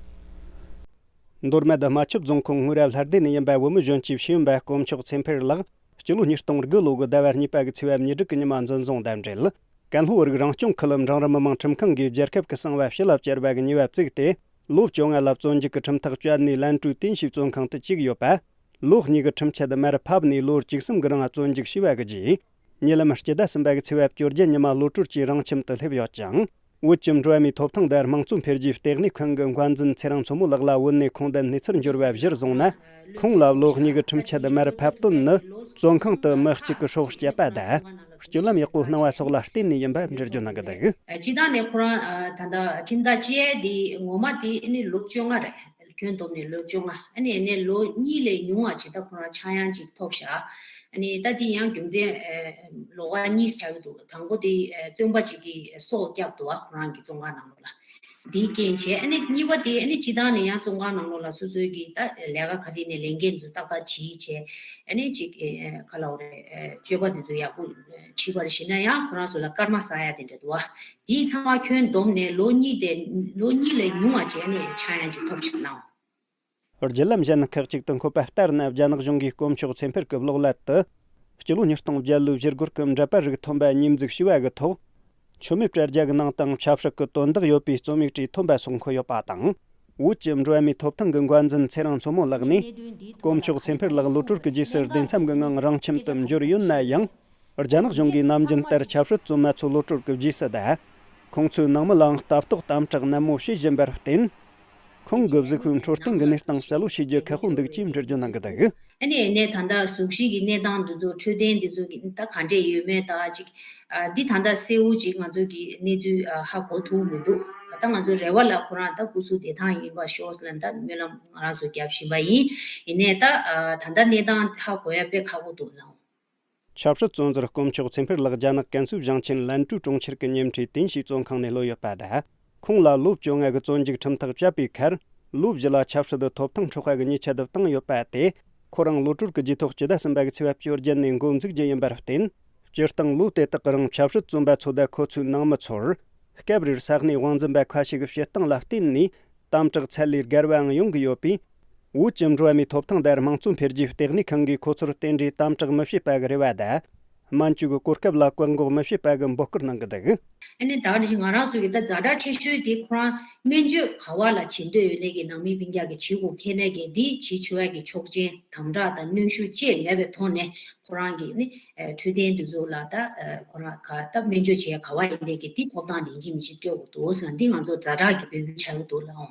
མདོ་སྨད་རྨ་ཆུ་རྫོང་ཁོངས་སྔོན་རབས་ལྷ་སྡེ་ནས་ཡིན་པའི་བོད་མི་གཞོན་སྐྱེས་ཤེས་ཡོན་པ་དཀོན་མཆོག་ཚེ་འཕེལ་ལགས་སྤྱི་ལོ་ཉིས་སྟོང་དགུ་ལོ་གི་ཟླ་བ་གཉིས་པ་གི་ཚེས་པ་ཉེར་དྲུག་གི་ཉི་མ་འཛིན་བཟུང་དང་འབྲེལ། ཀན་ལྷོ་བོད་རིགས་རང་སྐྱོང་ཁུལ་འབྲིང་རིམ་མི་དམངས་ཁྲིམས་ཁང་གིས་རྒྱལ་ཁབ་ཀྱི་གསང་བ་ཕྱི་ལ་བསྐྱལ་བ་གི་ཉེས་པ་བཙུགས་ཏེ། ལོ་བཅོ་ལྔ་ལ་བཙོན་འཇུག་གི་ཁྲིམས་ཐག་བཅད་ནས་ལན་ཀྲུའུ་ཏིན་ཞིའི་བཙོན་ཁང་དུ་བཅུག་ཡོད་པ། ལོ་གཉིས་ཀྱི་ཁྲིམས་ཆད་མར་ཕབ་ནས་ལོ་བཅུ་གསུམ་གྱི་རིང་བཙོན་འཇུག་བྱས་པ་གི་རྗེས། ཉེ་ལམ་སྤྱི་ཟླ་གསུམ་པ་གི་ཚེས་པ་བཅོ་བརྒྱད་ཉི་མ་ལོ་དྲུག་ཅུའི་རིང་ཁྱིམ་དུ་སླེབས་ཡོད་ཅིང་། བོད་ཀྱི་འགྲོ་བ་མིའི་ཐོབ་ཐང་དང་དམངས་གཙོ་འཕེལ་རྒྱས་ལྟེ་གནས་ཁང་གི་འགན་འཛིན་ཚེ་རིང་མཚོ་མོ་ལགས་ལ་བོད་ནས་ཁུངས་ལྡན་གནས་ཚུལ་འབྱོར་བ་གཞིར་བཟུང་ན། ཁོང་ལ་ལོ་གཉིས་ཀྱི་ཁྲིམས་ཆད་མར་ཕབ་དོན་ནི། བཙོན་ཁང་དུ་མི་གཅིག་གི་སྲོག་བསྐྱབས་པ་དང་། སྤྱོད་ལམ་ཡག་པོ་གནང་བ་སོགས་ལ་བརྟེན་ནས་ཡིན་པ་འགྲེལ་བརྗོད་གནང་གི་འདུག་སྤྱིར་བཏང་ནས་ཁོ་རང་ད་ལྟ་ཁྲིམས་ཐག་བཅད་ཡས་དེ་ངོ་མ་དེ་ནི་ལོ་བཅོ་ལྔ་རེད། ཁྱོན་བསྡོམས་ནས་ལོ་བཅོ་ལྔ། ཨ་ནི་ནས་ལོ་གཉིས་ལས་ཉུང་བ་ཅིག་ད་ཁོ་རང་ཆག་ཡང་ཅིག་ཐོབ་ཤག་ཨ་ནི་ད་དེ་ཡང་རྒྱུ་མཚན་ལོགས་ཀ་གཉིས་ཆགས་ཀྱི་འདུག་དང་པོ་དེ་བཙོན་པ་ཅིག་གིས་སྲོག་བསྐྱབས་འདུག་བ། ཁོ་རང་གི་བཙོན་ཁང་ནང་ལོགས་ལ། དེའི་རྐྱེན་བྱས། ཨ་ནི་གཉིས་པ་དེ་ཨ་ནི་སྤྱིར་བཏང་ནས་ཡང་བཙོན་ཁང་ནང་ལོགས་ལ་སོ་སོའི་གི་ད་ལས་ཀ་ག་རེ་ནས་ལས་འགན་ཚོ་ཏག་ཏག་བྱེད་བྱས། ཨ་ནི་ཅིག་ག་ལ་འོ་རེད། སྤྱོད་པ་དེ་ཚོ་ཡག་པོ་བྱེད་པར་བྱེད་ན་ཡང་ཁོ་རང་ཚོ་ལ་སྐར་མ་ཟ་ཡ་དེ་འདྲ་འདུག་བ། དེའི་ཚང་མ་ཁྱོན་བསྡོམས་ནས་ལོ་གཉིས་དེ་ལོ་གཉིས་ལས་ཉུང་བ་བྱས་ནས་ཆག་ཡང་ཅིག་ཐོབ་ཆག་ནའང་། བརྒྱུད་ལམ་གཞན་ཁག་ཅིག་ཏུ་འཁོད་པ་ལྟར་ན། རྒྱ་ནག་གཞུང་གིས་དཀོན་མཆོག་སེམས་དཔར་གྱི་གློག་ཀླད་དུ། སྤྱི་ལོ་ཉིས་སྟོང་བརྒྱད་ལོའི་ཞི་རྒོལ་གྱི་འགྲེལ་པ་རིགས་ཐོན་པ་ཉེས་འཛུགས་བྱས་པ་གི་ཐོག་མཆོད་མེ་བཀྲ་རྒྱ་གི་ནང་དང་ཆབ་སྲིད་ཀྱི་དོན་དག་ཡོད་པའི་རྩོམ་ཡིག་ཅིག་ཐོན་པ་སོགས་འཁོད་ཡོད་པ་དང་། བོད་ཀྱི་འགྲོ་བ་མིའི་ཐོབ་ཐང་གི་འགན་འཛིན་ཚེ་རིང་མཚོ་མོ་ལགས་ནས། དཀོན་མཆོག་སེམས་དཔར་ལགས་གློད་གྲོལ་གྱི་རྗེས་སུ་སྡེ་མཚམས་ཀྱི་ངང་རང་ཁྱིམ་དུ་འབྱོར་ཡོད་ན་ཡང་། རྒྱ་ནག་གཞུང་གིས་ནམ་རྒྱུན་ལྟར་ཆབ་སྲིད་བཙོན་མ་ཚོ་གློད་གྲོལ་གྱི་རྗེས་སུ་དང་། ཁོང་ཚོའི་ནང་མི་ལའང་ལྟ་རྟོག་དམ་དྲག་ནན་མོ་བྱེད་བཞིན་པར་བརྟེན། ཁོང་གི་གཟུགས་པོའི་འཕྲོད་བསྟེན་གྱི་གནས་སྟངས་གསལ་བོ་ཤེས་རྒྱུ་ཁག་པོ་འདུག་ཅེས་འགྲེལ་བརྗོད་གནང་གི་འདུག་ཨ་ནི་ནས་ད་ལྟ་གཟུགས་གཞི་གི་གནས་སྟངས་འདི་ཚོ། འཕྲོད་བསྟེན་འདི་ཚོ་གི་ད་ག་འདྲས་ཡོད་མེད་ད་ཅིག་ཨ་འདི་ད་ལྟ་གསལ་བོ་ཅིག་ང་ཚོ་གི་གནས་ཚུལ་ཨ་ཧ་གོ་ཐུབ་མི་འདུག་ད་ང་ཚོ་རེ་བ་ལ་ཁོ་རང་ད་སྐུ་གཟུགས་བདེ་ཐང་ཡིན་པ་ཤོག་ཟེར་ལ་ད་སྨོན་ལམ་ང་རང་ཚོ་རྒྱབ་བཞིན་པ་ཡིན། ཡིན་ནའི་ད་ཨ་ད་ལྟ་གནས་སྟངས་ཧ་གོ་ཡ་དཔེ་ཁག་པོ་འདུག་ལགས། ཆབ་སྲིད་བཙོན་ཟུར་དཀོན་མཆོག་སེམས་དཔར་ལགས་རྒྱ་ནག་ཀན་སུའུ་ཞིང་ཆེན་ལན་ཀྲུའུ་གྲོང་ཁྱེར་གྱི་ཉེ་འཁྲིས་ཏིན་ཞི་བཙོན་ཁང་ནས་གློད་ཡོད་པ་དང་། ཁོང་ལ་ལོ་བཅོ་ལྔ་གི་བཙོན་འཇུག་ཁྲིམས་ཐག་བཅད་པའི་ཁར། ལོ་བཞི་ལ་ཆབ་སྲིད་ཐོབ་ཐང་འཕྲོག་པ་གི་ཉེས་ཆད་བཏང་ཡོད་པ་དེ། ཁོ་རང་གློད་གྲོལ་གྱི་རྗེས་ཐོག་སྤྱི་ཟླ་གསུམ་པ་གི་ཚེས་པ་བཅོ་བརྒྱད་ནས་འགོ་འཛུགས་རྒྱུ་ཡིན་པར་བརྟེན། སྤྱིར་བཏང་ལོ་དེ་དག་གི་རིང་ཆབ་སྲིད་བཙོན་པ་ཚོ་དང་ཁོ་ཚོའི་ནང་མི་ཚོར། སྐབས་རེར་ས་གནས་དབང་འཛིན་པ་ཁ་ཤས་ཀྱི་བྱེད་སྟངས་ལ་བརྟེན་ནས། དམ་དྲག་ཚད་ལས་བརྒལ་བའང་ཡོང་གི་ཡོད་པས། བོད་ཀྱི་འགྲོ་བ་མིའི་ཐོབ་ཐང་དང་དམངས་གཙོ་འཕེལ་རྒྱས་ལྟེ་གནས་ཁང་གིས་ཁོ་ཚོར་དེ་འདྲའི་དམ་དྲག་མི་བྱེད་པ་གི་རེ་བ་དང་། སྨན་བཅོས་ཀྱི་གོ་སྐབས་ལ་བཀག་འགོག་མི་བྱེད་པ་གི་འབོད་སྐུལ་གནང་གི་འདུག་ཨ་ནི་ད་ག་ནང་བཞིན་ང་རང་ཚོ་གི་ད་ཛ་དྲག་ཆེ་ཤོས་དེ་ཁོ་རང་སྨན་བཅོས་ག་བ་ལ་བྱེད་འདོད་ཡོད་ནའི་གི་ནང་མི་སྤུན་ཀྱག་གི་བྱེད་དགོས་ཁེ་ནའི་གི་འདི་བྱེད་ཆོག་ཡ་གི་ཆོག་མཆན་དམ་དྲག་དང་གནོན་ཤུགས་ཅེས་མེད་པའི་ཐོག་ནས་ཁོ་རང་གི་ནི་འཕྲོད་བསྟེན་འདི་ཚོ་ལ་ད་ཁོ་རང་ག་ད་སྨན་བཅོས་བྱེད་ཡ་ག་བ་ཡིན་ནའི་གི་འདི་ཐོབ་ཐང་འདི་ཡིན་གཅིག་མིན་གཅིག་སྤྲད་དགོས་འདུག་ཟེར་ན་འདི་ང་ཚོ་ཛ་དྲག་གི་འབོད་སྐུལ་བྱ་ཡོད་འདུག་ལགས།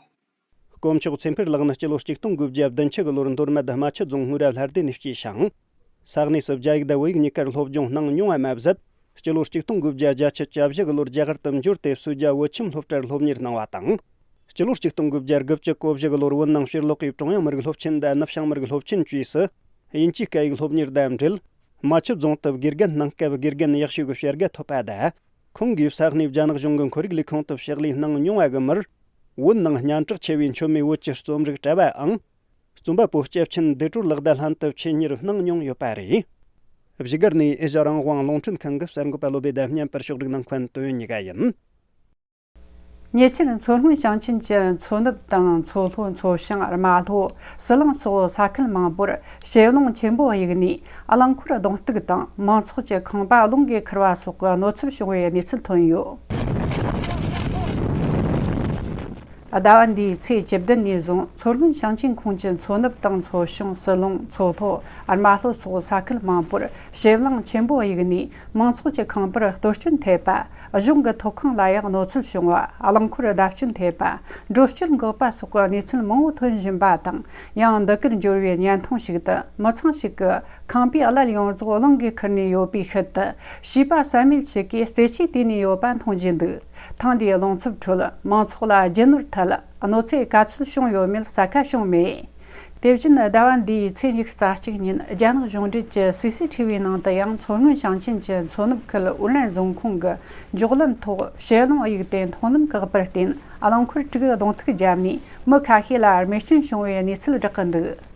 དཀོན་མཆོག་སེམས་དཔར་ལགས་ནི་སྤྱི་ལོ་ཆིག་སྟོང་དགུ་བརྒྱ་བདུན་ཅུ་གི་ལོར་མདོ་སྨད་རྨ་ཆུ་རྫོང་སྔོན་ར་ལྷ་སྡེ་ནས་སྐྱེས་ཤིང་། ས་གནས་སུ་རྒྱ་ཡིག་དང་བོད་ཡིག་གཉིས་ཀར་སློབ་སྦྱོང་གནང་མྱོང་བ་མ་ཟད། སྤྱི་ལོ་ཆིག་སྟོང་དགུ་བརྒྱ་བརྒྱད་ཅུ་གྱ་བཞི་གི་ལོར་རྒྱ་གར་དུ་འབྱོར་ཏེ་སུ་ཇཱ་བོད་ཁྱིམ་སློབ་གྲྭར་སློབ་གཉེར་གནང་བ་དང་། སྤྱི་ལོ་ཆིག་སྟོང་དགུ་བརྒྱ་དགུ་བཅུ་གོ་བཞི་གི་ལོར་བོད་ནང་ཕྱིར་ལོག་གིས་ཀྲུང་དབྱང་མི་རིགས་སློབ་ཆེན་དང་ནུབ་བྱང་མི་རིགས་སློབ་ཆེན་བཅས་སུ་དབྱིན་ཇིའི་སྐད་ཡིག་སློབ་གཉེར་དང་འབྲེལ། རྨ་ཆུ་རྫོང་དུ་དགེ་རྒན་གནང་སྐབས་དགེ་རྒན་ཡག་ཤོས་ཀྱི་བྱ་དགའ་ཐོབ་པ་དང་། ཁོང་གིས་ས་གནས་རྒྱ་ནག་གཞུང་གི་ཁོར་ཡུག་ལས་ཁུངས་དུ་ཕྱག་ལས་གནང་མྱོང་བ་གི་མིར། བོད་ནང་སྙན་གྲགས་ཆེ་བའི་མཆོད་མེ་བོད་ཀྱི་རྩོམ་རིག་གྲྭ་བའམ། རྩོམ་པ་པོ་སྐྱབས་ཆེན་བདེ་གྲོལ་ལགས་དང་ལྷན་དུ་ཆེད་གཉེར་གནང་མྱོང་ཡོད་པ་རེད། བཞུགས་སྒར་ནས་ཨེ་ཤ་རང་དབང་རླུང་འཕྲིན་ཁང་གི་གསར་འགོད་པ་བློ་བྷེ་དང་བརྙན་པར་ཕྱོགས་སྒྲིག་གནང་མཁན་དོན་ཡོད་ཉི་ག་ཡིན། ཉེ་ཆར་མཚོ་སྔོན་ཞིང་ཆེན་གྱི་མཚོ་ནུབ་དང་མཚོ་ལྷོ། མཚོ་བྱང་། རྨ་ལྷོ། ཟི་ལིང་སོགས་ས་ཁུལ་མང་པོར་ཞེ་རླུང་ཆེན་པོ་གཡུགས་ནས་རླངས་འཁོར་གདོང་གཏུག་དང་མང་ཚོགས་ཀྱི་ཁང་པ་རླུང་གིས་ཁུར་བ་སོགས་ཀྱི་གནོད་ཚབས་བྱུང་བའི་གནས་ཚུལ་ཐོན་ཡོད། ཟླ་བ་འདིའི་ཚེས་བཅུ་བདུན་ནས་བཟུང་མཚོ་སྔོན་ཞིང་ཆེན་ཁོངས་ཀྱི་མཚོ་ནུབ་དང་མཚོ་བྱང་། ཟི་ལིང་། མཚོ་ལྷོ། རྨ་ལྷོ་སོགས་ས་ཁུལ་མང་པོར་ཞེ་རླུང་ཆེན་པོ་གཡུགས་ནས་མང་ཚོགས་ཀྱི་ཁང་པར་གཏོར་སྐྱོན་ཐེབས་པ། གཞུང་གི་ཐོག་ཁང་ལ་ཡང་གནོད་འཚེ་བྱུང་བ། རླངས་འཁོར་བརྡབ་སྐྱོན་ཐེབས་པ། འགྲོ་སྐྱོད་འགག་པ་སོགས་ཀྱི་གནས་ཚུལ་མང་པོ་ཐོན་བཞིན་པ་དང་། ཡང་འདི་གར་འབྱོར་བའི་བརྙན་ཐུང་ཞིག་ཏུ་མི་ཚང་ཞིག་གི་ཁང་པའི་བརླ་ཡོངས་རྫོགས་རླུང་གིས་ཁུར་ནས་ཡོད་པའི་ཤུལ་དུ། བྱིས་པ་བསམ་མེད་ཞིག་གིས་རྩེད་ཆས་དེད་ནས་ཡོད་པ་མཐོང་རྒྱུ་འདུག་ཐེངས་འདིའི་རླུང་འཚུབ་ཁྲོད་མང་ཚོགས་ལ་རྒྱུ་ནོར་ཐད་གནོད་འཚེ་ག་ཚོད་བྱུང་ཡོད་མེད་གསལ་ཁ་བྱུང་མེད། དེ་བཞིན་ཟླ་བ་འདིའི་ཚེས་ཉི་ཤུ་རྩ་གཅིག་ཉིན་རྒྱ་ནག་གཞུང་འབྲེལ་གྱི་སི་སི་ཐི་བིའི་ནང་དུ་ཡང་མཚོ་སྔོན་ཞིང་ཆེན་གྱི་མཚོ་ནུབ་ཁུལ་ཨུ་ལན་རྫོང་ཁོངས་ཀྱི་མགྱོགས་ལམ་ཐོག་ཞེ་རླུང་གཡུགས་ཏེ་མཐོང་ལམ་བཀག་པར་བརྟེན། རླངས་འཁོར་དྲུག་གདོང་ཐུག་བརྒྱབ་ནས་མི་ཁ་ཤས་ལ་རྨས་སྐྱོན་བྱུང་བའི་གནས་ཚུལ་བསྒྲགས་ཀྱི་འདུག་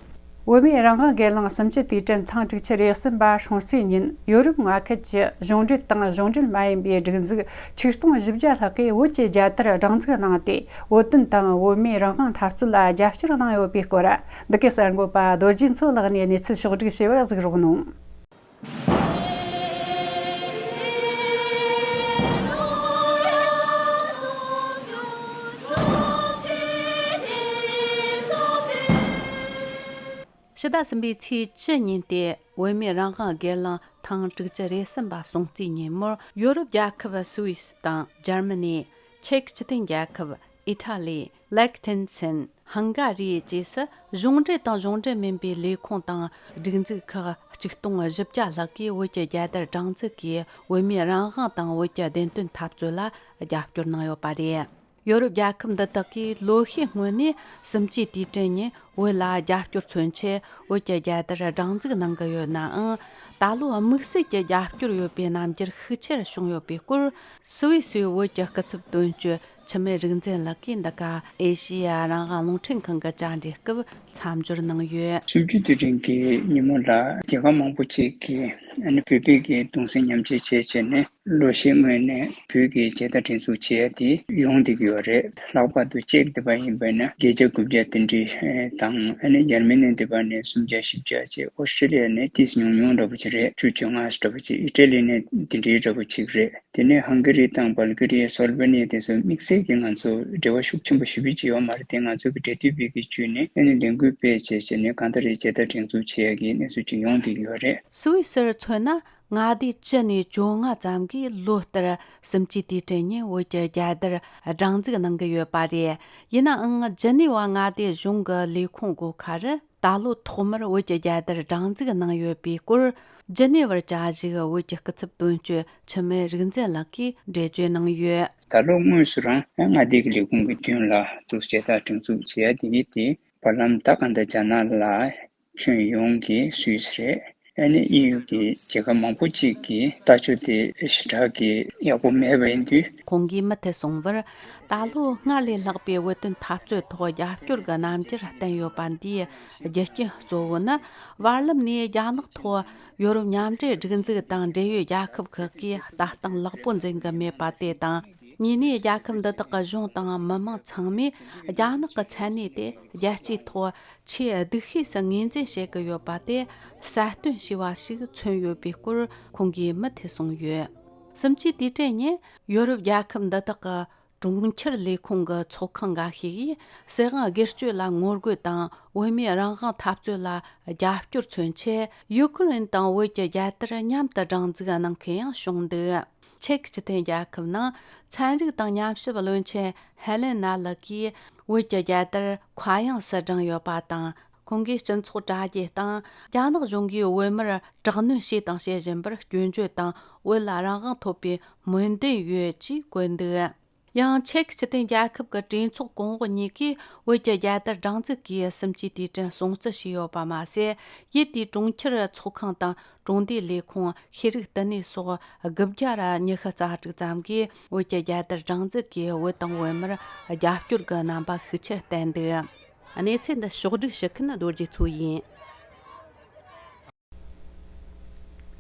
བོད་མིའི་རང་དབང་སྒེར་ལངས་སུམ་ཅུ་དུས་དྲན་ཐེངས་དྲུག་ཅུ་རེ་གསུམ་པ་སྲུང་བརྩིའི་ཉིན། ཡོ་རོབ་མངའ་ཁུལ་གྱི་གཞུང་འབྲེལ་དང་གཞུང་འབྲེལ་མ་ཡིན་པའི་སྒྲིག་འཛུགས་ཆིག་སྟོང་བཞི་བརྒྱ་ལྷག་གིས་བོད་ཀྱི་རྒྱལ་དར་སྒྲེང་འཛུགས་གནང་སྟེ། བོད་དོན་དང་བོད་མིའི་རང་དབང་འཐབ་རྩོད་ལ་རྒྱབ་སྐྱོར་གནང་ཡོད་པའི་སྐོར། འདི་གའི་གསར་འགོད་པ་རྡོ་རྗེ་མཚོ་ལགས་ནས་གནས་ཚུལ་ཕྱོགས་བསྒྲིགས་བྱས་པར་གཟིགས་རོགས་གནང་། ཕྱི་ཟླ་གསུམ་པའི་ཚེས་བཅུ་ཉིན་ཏེ་བོད་མིའི་རང་དབང་སྒེར་ལངས་ཐེངས་དྲུག་ཅུ་རེ་གསུམ་པ་སྲུང་བརྩིའི་ཉིན་མོར་ཡོ་རོབ་རྒྱལ་ཁབ་སུད་སི་དང་འཇར་མ་ནི། ཅེཀ་སྤྱི་མཐུན་རྒྱལ་ཁབ། ཨི་ཊ་ལི། ལེག་ཐེན་སན། ཧང་ག་རི་བཅས་སུ་གཞུང་འབྲེལ་དང་གཞུང་འབྲེལ་མིན་པའི་ལས་ཁུངས་དང་སྒྲིག་འཛུགས་ཁག་ཆིག་སྟོང་བཞི་བརྒྱ་ལྷག་གིས་བོད་ཀྱི་རྒྱལ་དར་སྒྲེང་འཛུགས་ཀྱིས་བོད་མིའི་རང་དབང་དང་བོད་ཀྱི་བདེན་དོན་འཐབ་རྩོད་ལ་རྒྱབ་སྐྱོར་གནང་ཡོད་པ་རེད། ཡོ་རོབ་རྒྱལ་ཁབ་འདི་དག་གིས་ལོ་ཤས་སྔོན་ནས་གསུམ་བཅུའི་དུས་དྲན་ཉིན་བོད་ལ་རྒྱབ་སྐྱོར་མཚོན་ཆེད་བོད་ཀྱི་རྒྱལ་དར་སྒྲེང་འཛུགས་གནང་གི་ཡོད་ནའང་། ད་ལོ་དམིགས་བསལ་གྱི་རྒྱབ་སྐྱོར་ཡོད་པའི་རྣམ་འགྱུར་ཤུགས་ཆེར་བྱུང་ཡོད་པའི་སྐོར། སུད་སིའི་བོད་ཀྱི་སྐུ་ཚབ་དོན་གཅོད་འཆི་མེད་རིག་འཛིན་ལགས་ཀྱིས་འདི་ག་ཨེ་ཤེ་ཡ་རང་དབང་རླུང་འཕྲིན་ཁང་གི་བཅར་འདྲི་སྐབས་མཚམས་སྦྱོར་གནང་ཡོད། གསུམ་བཅུའི་དུས་དྲན་གྱི་ཉིན་མོ་ལ་རྒྱལ་ཁབ་མང་པོ་ཅིག་གིས་ཨ་ནི་བོད་པའི་གི་གདུང་སེམས་མཉམ་སྐྱེད་བྱེད་བྱས་ནས། ལོ་ཤས་སྔོན་ནས་བོད་ཀྱི་རྒྱལ་དར་སྒྲེང་འཛུགས་བྱེད་ཡ་དེ་ཡོང་བསྡད་ཀྱི་ཡོད་རེད། ལྷག་པར་དུ་ཅེཀ་འདི་པ་ཡིན་པ་ན་བརྒྱད་བརྒྱ་དགུ་བརྒྱ་དེ་འདྲའི་དང་ཨ་ནི་འཇར་མ་ནི་འདི་པ་ནས་སུམ་བརྒྱ་བཞི་བརྒྱ་བྱས། ཨོ་སི་ཀྲི་ལི་ཡ་ནས་ཏིས་ཉུང་ཉུང་འདྲ་པོ་ཅིག་རེད། བཅུ་བཅོ་ལྔ་འདྲ་པོ་ཅིག་ཨི་ཊ་ལི་ནས་དེ་འདྲའི་འདྲ་པོ་ཅིག་རེད། དེ་ནས་ཧང་ག་རི་དང་བལ་ག་རི་ཡ། སོལ་བེ་ནི་ཡ་དེ་ཚོ་དམིགས་བསལ་གྱིས་ང་ཚོ་འབྲེལ་བ་ཤུགས་ཆེན་པོ་ཞེ་པོ་ཅིག་ཡོད་མ་རེད་དེ། ང་ཚོ་གི་འབྲེལ་མཐུད་པའི་གི་བརྒྱུད་ནས་ཨ་ནི་ལས་འགུལ་སྤེལ་བྱས་བྱས་ནས་གང་ལྟར་རེད་རྒྱལ་དར་སྒྲེང་འཛུགས་བྱེད་ཡ་གི་གནས་ཚུལ་ཅིག་ཡོང་བསྡད་ཀྱི་ཡོད་རེད། སུད་སིར་མཚོན་ན། མངའ་སྡེ་བཅུ་ནས་བཅོ་ལྔ་ཙམ་གྱིས་ལོ་ལྟར་གསུམ་བཅུའི་དུས་དྲན་ཉིན་བོད་ཀྱི་རྒྱལ་དར་སྒྲེང་འཛུགས་གནང་གི་ཡོད་པ་རེད། ཡིན་ནའང་ཇི་ནི་ཝ་མངའ་སྡེ་གཞུང་གི་ལས་ཁུངས་སྒོ་ཁ་རུ་ད་ལོ་ཐོག་མར་བོད་ཀྱི་རྒྱལ་དར་སྒྲེང་འཛུགས་གནང་ཡོད་པའི་སྐོར། ཇི་ནི་ཝར་བཅའ་བཞུགས་བོད་ཀྱི་སྐུ་ཚབ་དོན་གཅོད་འཆི་མེད་རིག་འཛིན་ལགས་ཀྱིས་འགྲེལ་བརྗོད་གནང་ཡོད། ད་ལོ་དངོས་སུ་རང་མངའ་སྡེ་གི་ལས་ཁུངས་ཀྱི་མདུན་ལ་འདུག་རྒྱལ་དར་སྒྲེང་འཛུགས་བྱེད་ཡ་དེ་ཡིན་ཏེ། བར་ལམ་ད་ག་འདྲ་རྒྱ་ནག་ལ་ཁྱོན་ཡོངས་ཀྱི་སུད་སི་རེད། ཨ་ནི་ཨི་ཡུ་གི་རྒྱལ་ཁབ་མང་པོ་ཅིག་གིས་ལྟ་ཕྱོགས་དེ་ཞེ་དྲག་གི་ཡག་པོ་མེད་པ་ཡིན་དུས། ཁོང་གིས་མུ་མཐུད་གསུངས་པར། ད་ལོ་སྔར་ལས་ལྷག་པའི་བོད་དོན་འཐབ་རྩོད་ཐོག་རྒྱབ་སྐྱོར་གྱི་རྣམ་འགྱུར་བསྟན་ཡོད་པ་འདིའི་རྒྱུ་རྐྱེན་གཙོ་བོ་ནི། བར་ལམ་ནས་རྒྱ་ནག་ཐོག་ཡོ་རོབ་མཉམ་འབྲེལ་སྒྲིག་འཛུགས་དང་འབྲེལ་ཡོད་རྒྱལ་ཁབ་ཁག་གིས་ལྟ་སྟངས་ལེགས་པོ་འཛིན་གྱི་མེད་པ་དེ་དང་། གཉིས་ནས། རྒྱལ་ཁབ་འདི་དག་གི་གཞུང་དང་མི་མང་ཚང་མས་རྒྱ་ནག་གི་མཚན་གནས་དེ་རྒྱལ་སྤྱིའི་ཐོག་ཆེས་སྡུག་ཤོས་སུ་ངོས་འཛིན་བྱེད་ཀྱི་ཡོད་པ་དེ་གསལ་སྟོན་བྱས་པ་ཞིག་མཚོན་ཡོད་པའི་སྐོར་ཁོང་གིས་མུ་མཐུད་གསུངས་ཡོད། གསུམ་བཅུའི་དུས་དྲན་ཉིན་ཡོ་རོབ་རྒྱལ་ཁབ་འདི་དག་གི་གྲོང་ཁྱེར་ལས་ཁུངས་ཀྱི་ཚོགས་ཁང་འགའ་ཤས་ཀྱིས་སྲིད་དབང་སྒེར་གཅོད་ལ་ངོ་རྒོལ་དང་བོད་མིའི་རང་དབང་འཐབ་རྩོད་ལ་རྒྱབ་སྐྱོར་མཚོན་ཆེད་ཡུ་ཀེ་རེན་དང་བོད་ཀྱི་རྒྱལ་དར་མཉམ་དུ་སྒྲེང་འཛུགས་གནང་མཁན་ཡང་བྱུང་འདུག་ཅེཀ་སྤྱི་མཐུན་རྒྱལ་ཁབ་ནང་ཚན་རིག་དང་ཉམས་ཞིབ་བློན་ཆེན་ཧེ་ལེན་ན་ལགས་ཀྱིས་བོད་ཀྱི་རྒྱལ་དར་མཁའ་དབྱིངས་སུ་བསྒྲེངས་ཡོད་པ་དང་། ཁོང་གིས་སྤྱི་ཚོགས་དྲ་རྒྱ་དང་རྒྱ་ནག་གཞུང་གིས་བོད་མིར་དྲག་གནོན་བྱས་དང་བྱེད་བཞིན་པར་སྐྱོན་བརྗོད་དང་བོད་ལ་རང་དབང་ཐོབ་པའི་སྨོན་འདུན་ཡོད་ཅེས་བཀོད་འདུག་ཡང་ཆེག་སྤྱི་མཐུན་རྒྱལ་ཁབ་ཀྱི་གྲོས་ཚོགས་གོང་འོག་གཉིས་ཀས་བོད་ཀྱི་རྒྱལ་དར་སྒྲེང་འཛུགས་ཀྱིས་གསུམ་བཅུའི་དུས་དྲན་སྲུང་བརྩི་བྱས་ཡོད་པ་མ་ཟད། ཡུལ་དེའི་གྲོང་ཁྱེར་ཚོགས་ཁང་དང་གྲོང་སྡེའི་ལས་ཁུངས། ཤེས་རིག་བསྟི་གནས་སོགས་དགུ་བརྒྱ་ར་ཉི་ཤུ་རྩ་དྲུག་ཙམ་གྱིས་བོད་ཀྱི་རྒྱལ་དར་སྒྲེང་འཛུགས་ཀྱིས་བོད་དང་བོད་མིར་རྒྱབ་སྐྱོར་གྱི་རྣམ་པ་ཤུགས་ཆེར་བསྟན་འདུག་གནས་ཚུལ་འདི་ཕྱོགས་བསྒྲིགས་ཞུ་མཁན་རྡོ་རྗེ་མཚོ་ཡིན།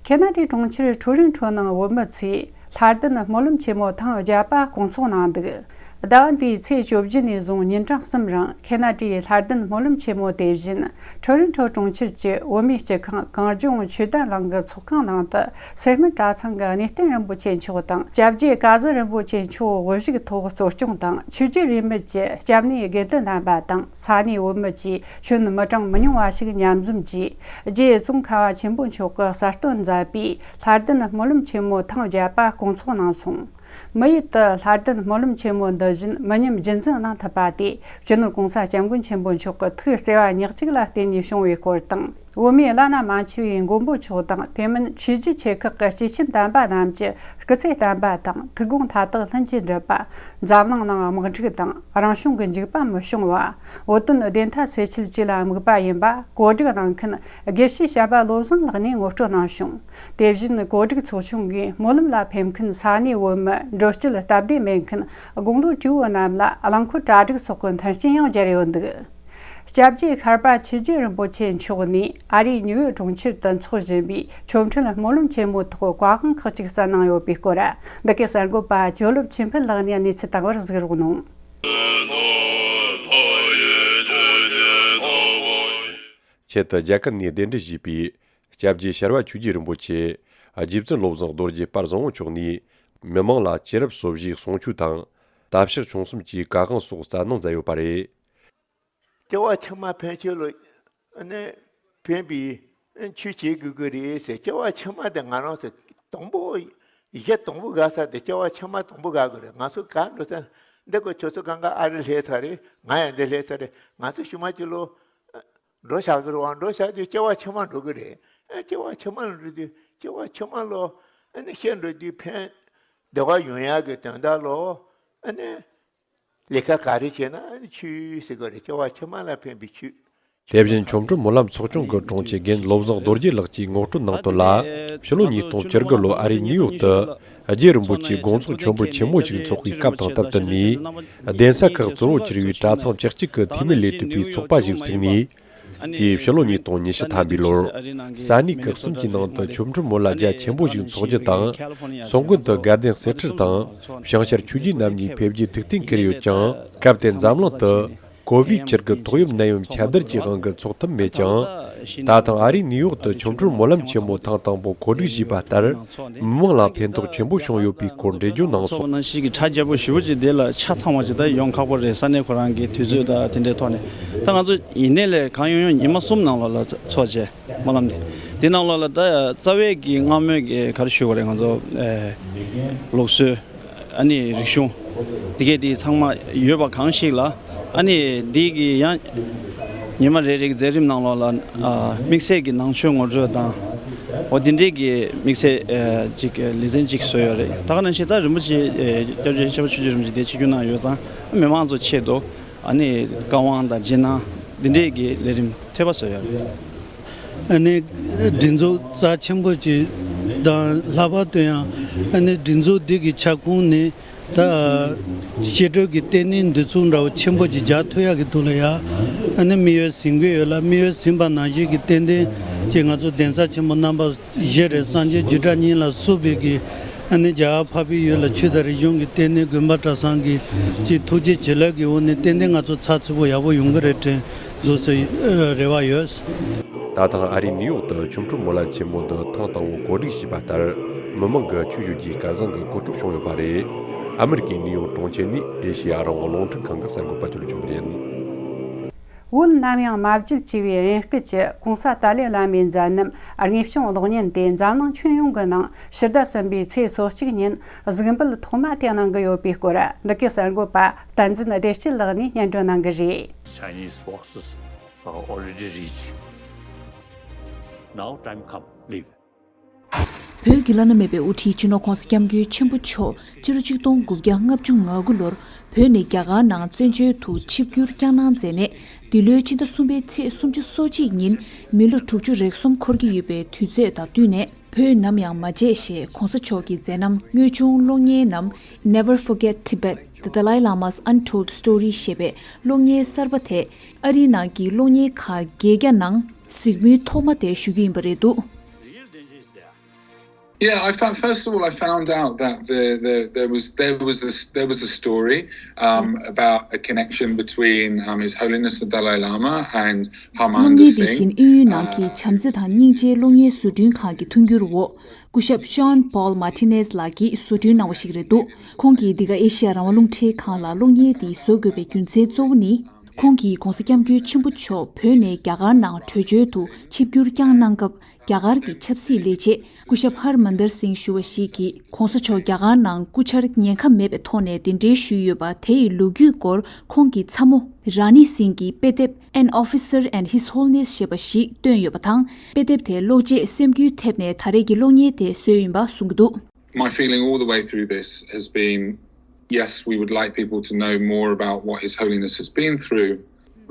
ཁེ་ན་ཌའི་གྲོང་ཁྱེར་ཁྲོ་རི་ཁྲོ་ནང་བོད་མི་ཚོས་ལྷ་ལྡན་སྨོན་ལམ་ཆེན་མོ་ཐེངས་བརྒྱད་པ་སྐོང་ཚོགས་གནང་འདུག་ཟླ་བ་འདིའི་ཚེས་བཅུ་བཞི་ནས་བཟུང་ཉིན་གྲངས་གསུམ་རིང་ཁེ་ན་ཌའི་ལྷ་ལྡན་སྨོན་ལམ་ཆེན་མོ་དེ་བཞིན་ཁྲོ་རི་ཁྲོ་གྲོང་ཁྱེར་གྱི་བོད་མིའི་སྤྱི་ཁང་གངས་ལྗོངས་ཆོས་ལྡན་གླིང་གི་ཚོགས་ཁང་ནང་དུ་སེར་སྨད་གྲྭ་ཚང་གི་གནས་བརྟན་རིན་པོ་ཆེ་མཆོག་དང་། སྐྱབས་རྗེ་ཀ་ཟུ་རིན་པོ་ཆེ་མཆོག་དབུ་བཞུགས་ཐོག་གཙོ་སྐྱོང་དང་། ཆོས་བརྒྱུད་རིས་མེད་ཀྱི་སྐྱབས་གནས་དགེ་འདུན་རྣམ་པ་དང་། ས་གནས་བོད་མི་བཅས་ཁྱོན་མི་གྲངས་མི་ཉུང་བ་ཞིག་མཉམ་འཛོམས་ཀྱིས། རྗེ་ཙོང་ཁ་པ་ཆེན་པོ་མཆོག་གི་གསར་བཏོན་མཛད་པའི་ལྷ་ལྡན་སྨོན་ལམ་ཆེན་མོ་ཐེངས་བརྒྱད་པ་སྐོང་ཚོགས་གནང་སོང་། དམིགས་ཡུལ་དུ་ལྷ་ལྡན་སྨོན་ལམ་ཆེན་མོ་འདི་བཞིན་མི་ཉམས་རྒྱུན་འཛིན་གནང་ཐུབ་པ་དེ་སྤྱི་ནོར་༸གོང་ས་༸སྐྱབས་མགོན་ཆེན་པོ་མཆོག་གི་ཐུགས་བརྩེ་བ་ཉག་གཅིག་ལ་བརྟེན་ནས་བྱུང་བའི་སྐོར་དང་། བོད་མིའི་བླ་ན་མ་མཆིས་པའི་མགོན་པོ་མཆོག་དང་། དེ་མིན་ཆོས་བརྒྱུད་ཆེ་ཁག་གི་སྐྱེས་ཆེན་དམ་པ་རྣམས་ཀྱི་སྐུ་ཚེ་བརྟན་པ་དང་། ཐུགས་དགོངས་མཐའ་དག་ལྷུན་གྱིས་འགྲུབ་པ། འཛམ་གླིང་ནང་དམག་འཁྲུག་དང་རང་བྱུང་གི་འཇིགས་པ་མི་བྱུང་བ། བོད་དོན་བདེན་མཐའ་སེལ་ཆེད་བཅས་ལ་དམིགས་པ་ཡིན་པ་གོ་སྒྲིག་གནང་མཁན་དགེ་བཤེས་བྱམས་པ་བློ་བཟང་ལགས་ནས་ངོ་སྤྲོད་གནང་བྱུང་། དེ་བཞིན་གོ་སྒྲིག་ཚོགས་ཆུང་གིས་སྨོན་ལམ་ལ་ཕེབས་མཁན་ས་གནས་བོད་མི། འགྲུལ་སྐྱོད་སྟབས་བདེ་མེད་མཁན་དགུང་ལོ་བགྲེས་པོ་རྣམས་ལ་རླངས་འཁོར་གྲ་སྒྲིག་སོགས་ཀྱི་མཐུན་རྐྱེན་ཡང་སྦྱར་ཡོད་འདུག་སྐྱབས་རྗེ་ཤར་པ་ཆོས་རྗེ་རིན་པོ་ཆེ་མཆོག་ནས་ཨ་རིའི་ཉིའུ་ཡོག་གྲོང་ཁྱེར་དུ་འཚོགས་བཞིན་པའི་ཆོ་འཕྲུལ་སྨོན་ལམ་ཆེན་མོའི་ཐོག་བཀའ་དབང་ཁག་ཅིག་གསན་གནང་ཡོད་པའི་སྐོར། འདི་གའི་གསར་འགོད་པ་ཇོ་ལེབ་ཆོས་འཕེལ་ལགས་ནས་གནས་ཚུལ་བཏང་བར་གཟིགས་རོགས་གནང་། ཆེད་དུ་རྒྱ་གར་ནས་གདན་འདྲེན་ཞུས་པའི་སྐྱབས་རྗེ་ཤར་བ་ཆོས་རྗེ་རིན་པོ་ཆེ། རྗེ་བཙུན་བློ་བཟང་རྡོ་རྗེ་པར་བཟང་པོ་མཆོག་ནས་མི་མང་ལ་ཆོས་རབ་སོ་བཞིའི་གསུང་ཆོས་དང་། དམ་བཤགས་ཆུང་གསུམ་གྱི་བཀའ་དབང་སོགས་སྩལ་གནང་མཛད་ཡོད་པ་རེད། སྐྱེ་བ་ཕྱི་མ་ཕན་ཆད་ལ་ནི་ ཕན་པའི་ཆོས་བྱེད་དགོས་ཀྱི་རེད་ཟེར། སྐྱེ་བ་ཕྱི་མ་དེ་ང་རང་ཚོ་དང་པོ་གཞི་དང་པོ་དགའ་ས་དེ་སྐྱེ་བ་ཕྱི་མ་དང་པོ་དགའ་དགོས་རེད། ང་ཚོ་ག་འགྲོ་ས་འདི་གོ་ཁྱོད་ཚོ་གང་ག་ཨ་རི་སླེབས་ཚར་རེད། ང་ཡང་འདི་སླེབས་ཚར་རེད། ང་ཚོ་ཕྱི་མ་ཅི་ལོ་འགྲོ་བཞག་གི་རེད་བ། འགྲོ་བཞག་དུས་སྐྱེ་བ་ཕྱི་མ་འགྲོ་གི་རེད། ཨ་སྐྱེ་བ་ཕྱི་མ་ལ་འགྲོ་དུས་སྐྱེ་བ་ཕྱི་མ་ལོ་ཨ་ནི་ཤི་འགྲོ་དུས་ཕན་བདེ་བ་ཡོང་ཡག་གི་དོན་དག་ལོ་ཨ་ནི་ལས་ཀ་ག་རེ་བྱས་ན་ཨ་ནི་ཆོས་ཟེར་གི་རེད། སྐྱེ་བ་ཕྱི་མ་ལ་ཕན་པའི་ཆོས། དེ་བཞིན་ཆོ་འཕྲུལ་སྨོན་ལམ་ཚོགས་ཆུང་གི་དྲུང་ཆེ་རྒན་བློ་བཟང་རྡོ་རྗེ་ལགས་ཀྱིས་ངོ་སྤྲོད་གནང་དོན་ལ། ཕྱི་ལོ་ཉིས་སྟོང་བཅུ་དགུ་ལོར་ཨ་རིའི་ནིའུ་ཡོག་ཏུ་རྗེ་རིན་པོ་ཆེའི་དགོངས་རྫོགས་ཆེན་པོ་ཆེན་མོ་ཞིག་འཚོགས་པའི་སྐབས་དང་སྟབས་བསྟུན་ནས། གདན་ས་ཁག་གཙོ་བོར་གྱུར་པའི་གྲྭ་ཚང་བཅུ་གཅིག་གི་འཐུས་མི་ལས་གྲུབ་པའི་ཚོགས་པ་ཞིག་བཙུགས་ནས། དེའི་ཕྱི་ལོ་ཉིས་སྟོང་ཉི་ཤུ་ཐམ་པའི་ལོར། ས་གནས་ཁག་གསུམ་གྱི་ནང་དུ་ཆོ་འཕྲུལ་སྨོན་ལམ་རྒྱ་ཆེན་པོ་ཞིག་འཚོགས་རྒྱུ་དང་། སོང་དགོན་དུ་དགའ་ལྡན་གསེར་ཁྲིར་དང་། བྱང་ཤར་ཆོས་བརྒྱུད་རྣམ་གཉིས་ཕེབས་རྒྱུའི་ཐུགས་གཏན་འཁེལ་ཡོད་ཀྱང་། སྐབས་དེར་འཛམ་གླིང་དུ་ཀོ་བིད་བྱུར་གི་ཏོག་དབྱིབས་ནད་ཡམས་ཁྱབ་གདལ་གྱི་དབང་གིས་འཚོགས་ཐུབ་མེད་ཀྱང་། ད་ཐེངས་ཨ་རིའི་ནིའུ་ཡོག་ཏུ་ཆོ་འཕྲུལ་སྨོན་ལམ་ཆེན་མོ་ཐེངས་དང་པོ་གོ་སྒྲིག་ཞུས་པ་ལྟར། མི་མང་ལ་ཕན་ཐོགས་ཆེན་པོ་བྱུང་ཡོད་པའི་སྐོར་འགྲེལ་བརྗོད་གནང་སོང་། ནང་བཞིན་གྱི་གྲ་རྒྱས་པོ་ཞེ་པོ་ཅིག་འདི་ལ་ཆ་ཚང་བ་ཅིག་ད་ཡོང་ཁག་པོ་རེད། ས་གནས་ཁོ་རང་གི་དུས་ཚོད་དང་དེ་འདྲའི་ཐོག་ནས། ད་ང་ཚོ་ཡིན་ནའི་ལས་གང་ཡོང་ཡོང་ཉི་མ་གསུམ་ནང་ལོགས་ལ་འཚོགས་བྱས་སྨོན་ལམ་འདི། འདི་ནང་ལོགས་ལ་ད་རྩ་བའི་གི་སྔ་མོའི་གི་ག་རེ་ཞུ་དགོས་རེད། ང་ཚོ་ཨེ་ལུགས་སྲོལ། ཨ་ནི་རིག་གཞུང་། འདི་གས་འདི་ཚང་མ་ཡོད་པ་གང་ཞིག་ལ། ཨ་ནི་འདི་གི་ཡང་ཉི་མ་རེ་རེ་གི་མཛད་རིམ་ནང་ལོགས་ལ་ཨ་དམིགས་བསལ་གྱི་ནང་ཆོས་ངོ་སྤྲོད་དང་། འོ་འདི་འདྲའི་གི་དམིགས་བསལ་ཨ་ཅིག་ལེ་ཚན་ཅིག་བཟོས་ཡོད་རེད། ད་ག་ནང་བཞིན་ད་རིན་པོ་ཆེ་ཨ་སྐྱབས་རྗེ་ཤེས་རབ་ཆོས་རྗེ་རིན་པོ་ཆེ་འདིར་ཆིབས་བསྒྱུར་གནང་ཡོད་ཙང་མི་མང་ཚོ་ཆེད་དུ་ཨ་ནི་བཀའ་དབང་དང་རྗེས་གནང་འདི་འདྲའི་གི་ལས་རིམ་ཐེ་བ་བཟོས་ཡོད་རེད། ཨ་ནི་སྒྲིག་འཛུགས་རྩ་ཆེན་པོ་ཅིག་དང་། ལྷག་པར་དུ་ཡང་ཨ་ནི་སྒྲིག་འཛུགས་འདི་གི་ཁྱབ་ཁོངས་ནས་ད་བཤད་སྒྲུབ་ཀྱི་ལྟེ་གནས་འདི་ཚོ་འདྲ་བོ་ཆེན་པོ་ཅིག་རྒྱག་ཐུབ་ཡག་གི་ཐོག་ལ་ཡ་ཨ་ནི་དམིགས་ཡུལ་ཟིན་གྱི་ཡོད་ལ། དམིགས་ཡུལ་ཟིན་པ་ནང་བཞིན་གྱི་ཏན་ཏན་ཅིག་ང་ཚོ་གདན་ས་ཆེན་པོ་རྣམ་པ་བཞི་རེད། སངས་རྒྱས་རྒྱུད་གྲྭ་གཉིས་ལ་སོགས་པའི་གི་ཨ་ནི་རྒྱ་གར་འཕགས་པའི་ཡུལ་ལ་ཆོས་དང་རིག་གཞུང་གི་ལྟེ་གནས་དགོན་པ་གྲྭ་ཚང་གི་ཅིག་ཐུགས་རྗེ་བྱིན་རླབས་ཀྱི་འོག་ནས་ཏན་ཏན་ང་ཚོ་ཚགས་ཚུད་པོ་ཡག་པོ་ཡོང་གི་རེད་དྲན་འདུག་ཟེར་རེ་བ་ཡོད། ད་ཐེངས་ཨ་རིའི་ནིའུ་ཡོག་ཏུ་ཆོ་འཕྲུལ་སྨོན་ལམ་ཆེན་མོ་འདི་ཐེངས་དང་པོ་གོ་སྒྲིག་བྱས་པ་ལྟར། མི་མང་གི་ཆོས་ཞུ་རྒྱུའི་སྐལ་བཟང་གི་གོ་སྐབས་བྱུང་ཡོད་པ་རེད། ཨ་མི་རི་ཀའི་ནིའུ་ཡོག་གྲོང་ཁྱེར་ནས་ཨེ་ཤེ་ཡ་རང་དབང་རླུང་འཕྲིན་ཁང་གི་གསར་འགོད་པ་ཅོ་ལི་ཆོས་འཕེལ་ཡིན། བོད་ནམ་ཡང་མ་བརྗེད་ཅེས་པའི་དབྱིན་སྐད་ཀྱི་༸གོང་ས་ཏཱ་ལའི་བླ་མའི་མཛད་རྣམ་དངོས་བྱུང་གློག་བརྙན་དེ་འཛམ་གླིང་ཁྱོན་ཡོངས་ཀྱི་ནང་ཕྱི་ཟླ་གསུམ་པའི་ཚེས་སོ་གཅིག་ཉིན་གཟིགས་འབུལ་ཐོག་མ་དེ་གནང་གི་ཡོད་པའི་སྐོར། འདི་གའི་གསར་འགོད་པ་བསྟན་འཛིན་བདེ་སྐྱིད་ལགས་ནས་སྙན་སྒྲོན་གནང་གི་རེད། Chinese forces are already reached. Now time come, leave. བོད་ཀྱི་བླ་ན་མེད་པའི་དབུ་ཁྲིད་སྤྱི་ནོར་༸གོང་ས་༸སྐྱབས་མགོན་ཆེན་པོ་མཆོག་སྤྱི་ལོ་ཆིག་སྟོང་དགུ་བརྒྱ་ལྔ་བཅུ་ང་དགུ་ལོར་བོད་ནས་རྒྱ་གར་ནང་བཙན་བྱོལ་དུ་ཆིབས་བསྒྱུར་བསྐྱངས་གནང་མཛད་ནས། འདི་ལོའི་ཕྱི་ཟླ་གསུམ་པའི་ཚེས་སུམ་ཅུ་སོ་གཅིག་ཉིན་མི་ལོ་དྲུག་ཅུ་རེ་གསུམ་འཁོར་གྱི་ཡོད་པའི་དུས་ཚོད་དང་བསྟུན་ནས། བོད་ནམ་ཡང་མ་བརྗེད་ཞེས་༸གོང་ས་མཆོག་གི་མཛད་རྣམ་དངོས་བྱུང་གློག་བརྙན་ནམ། Never Forget Tibet, The Dalai Lama's Untold Story ཞེས་པའི་གློག་བརྙན་གསར་པ་དེ་ཨ་རིའི་ནང་གི་གློག་བརྙན་ཁང་བརྒྱད་བརྒྱ་ནང་གཟིགས་མོལ་ཐོག་མ་དེ་ཞུ་རྒྱུ་ཡིན་པ་རེད་འདུག། Yeah, I found, first of all, I found out that the, the, there was there was this there was a story um, about a connection between um, His Holiness the Dalai Lama and གློག་བརྙན་འདི་བཞིན་དབེན་ཡུལ་ནང་གི་བྱམས་བརྩེ་དང་སྙིང་རྗེའི་གློག་བརྙན་བཟོ་སྐྲུན་ཁང་གི་མཐུན་འགྱུར་འོག་སྐུ་ཞབས་Jean Paul Martinez ལགས་ཀྱིས་བཟོ་སྐྲུན་གནང་བ་ཞིག་རེད་འདུག། ཁོང་གིས་འདི་ག་ཨེ་ཤི་ཡ་རང་དབང་རླུང་འཕྲིན་ཁང་ལ་གློག་བརྙན་འདི་བཟོ་དགོས་པའི་རྒྱུ་མཚན་གཙོ་བོ་ནི། ཁོང་གིས་༸གོང་ས་༸སྐྱབས་མགོན་ཆེན་པོ་མཆོག་བོད་ནས་རྒྱ་གར་ནང་བྲོས་བྱོལ་དུ་ཆིབས་བསྒྱུར་བསྐྱངས་གནང་སྐབས། རྒྱ་གར་གྱི་ཆབ་སྲིད་ལས་བྱེད་སྐུ་ཞབས་ཧར་མན་དར་སིང་ཞུ་བ་ཞིག་གིས་༸གོང་ས་མཆོག་རྒྱ་གར་ནང་སྐུ་འཆར་ཉེན་ཁ་མེད་པའི་ཐོག་ནས་གདན་འདྲེན་ཞུས་ཡོད་པ་དེ་ཡི་ལོ་རྒྱུས་སྐོར་ཁོང་གི་ཚ་མོ་ར་ནི་སིང་གིས་དཔེ་དེབ་An Officer and His Holiness ཞེས་པ་ཞིག་བཏོན་ཡོད་པ་དང་། དཔེ་དེབ་དེ་ཀློག་རྗེས་སེམས་འགུལ་ཐེབས་ནས་ད་རེས་ཀྱི་གློག་བརྙན་དེ་བཟོས་ཡིན་པ་གསུང་གི་འདུག། My feeling all the way through this has been, yes, we would like people to know more about what His Holiness has been through.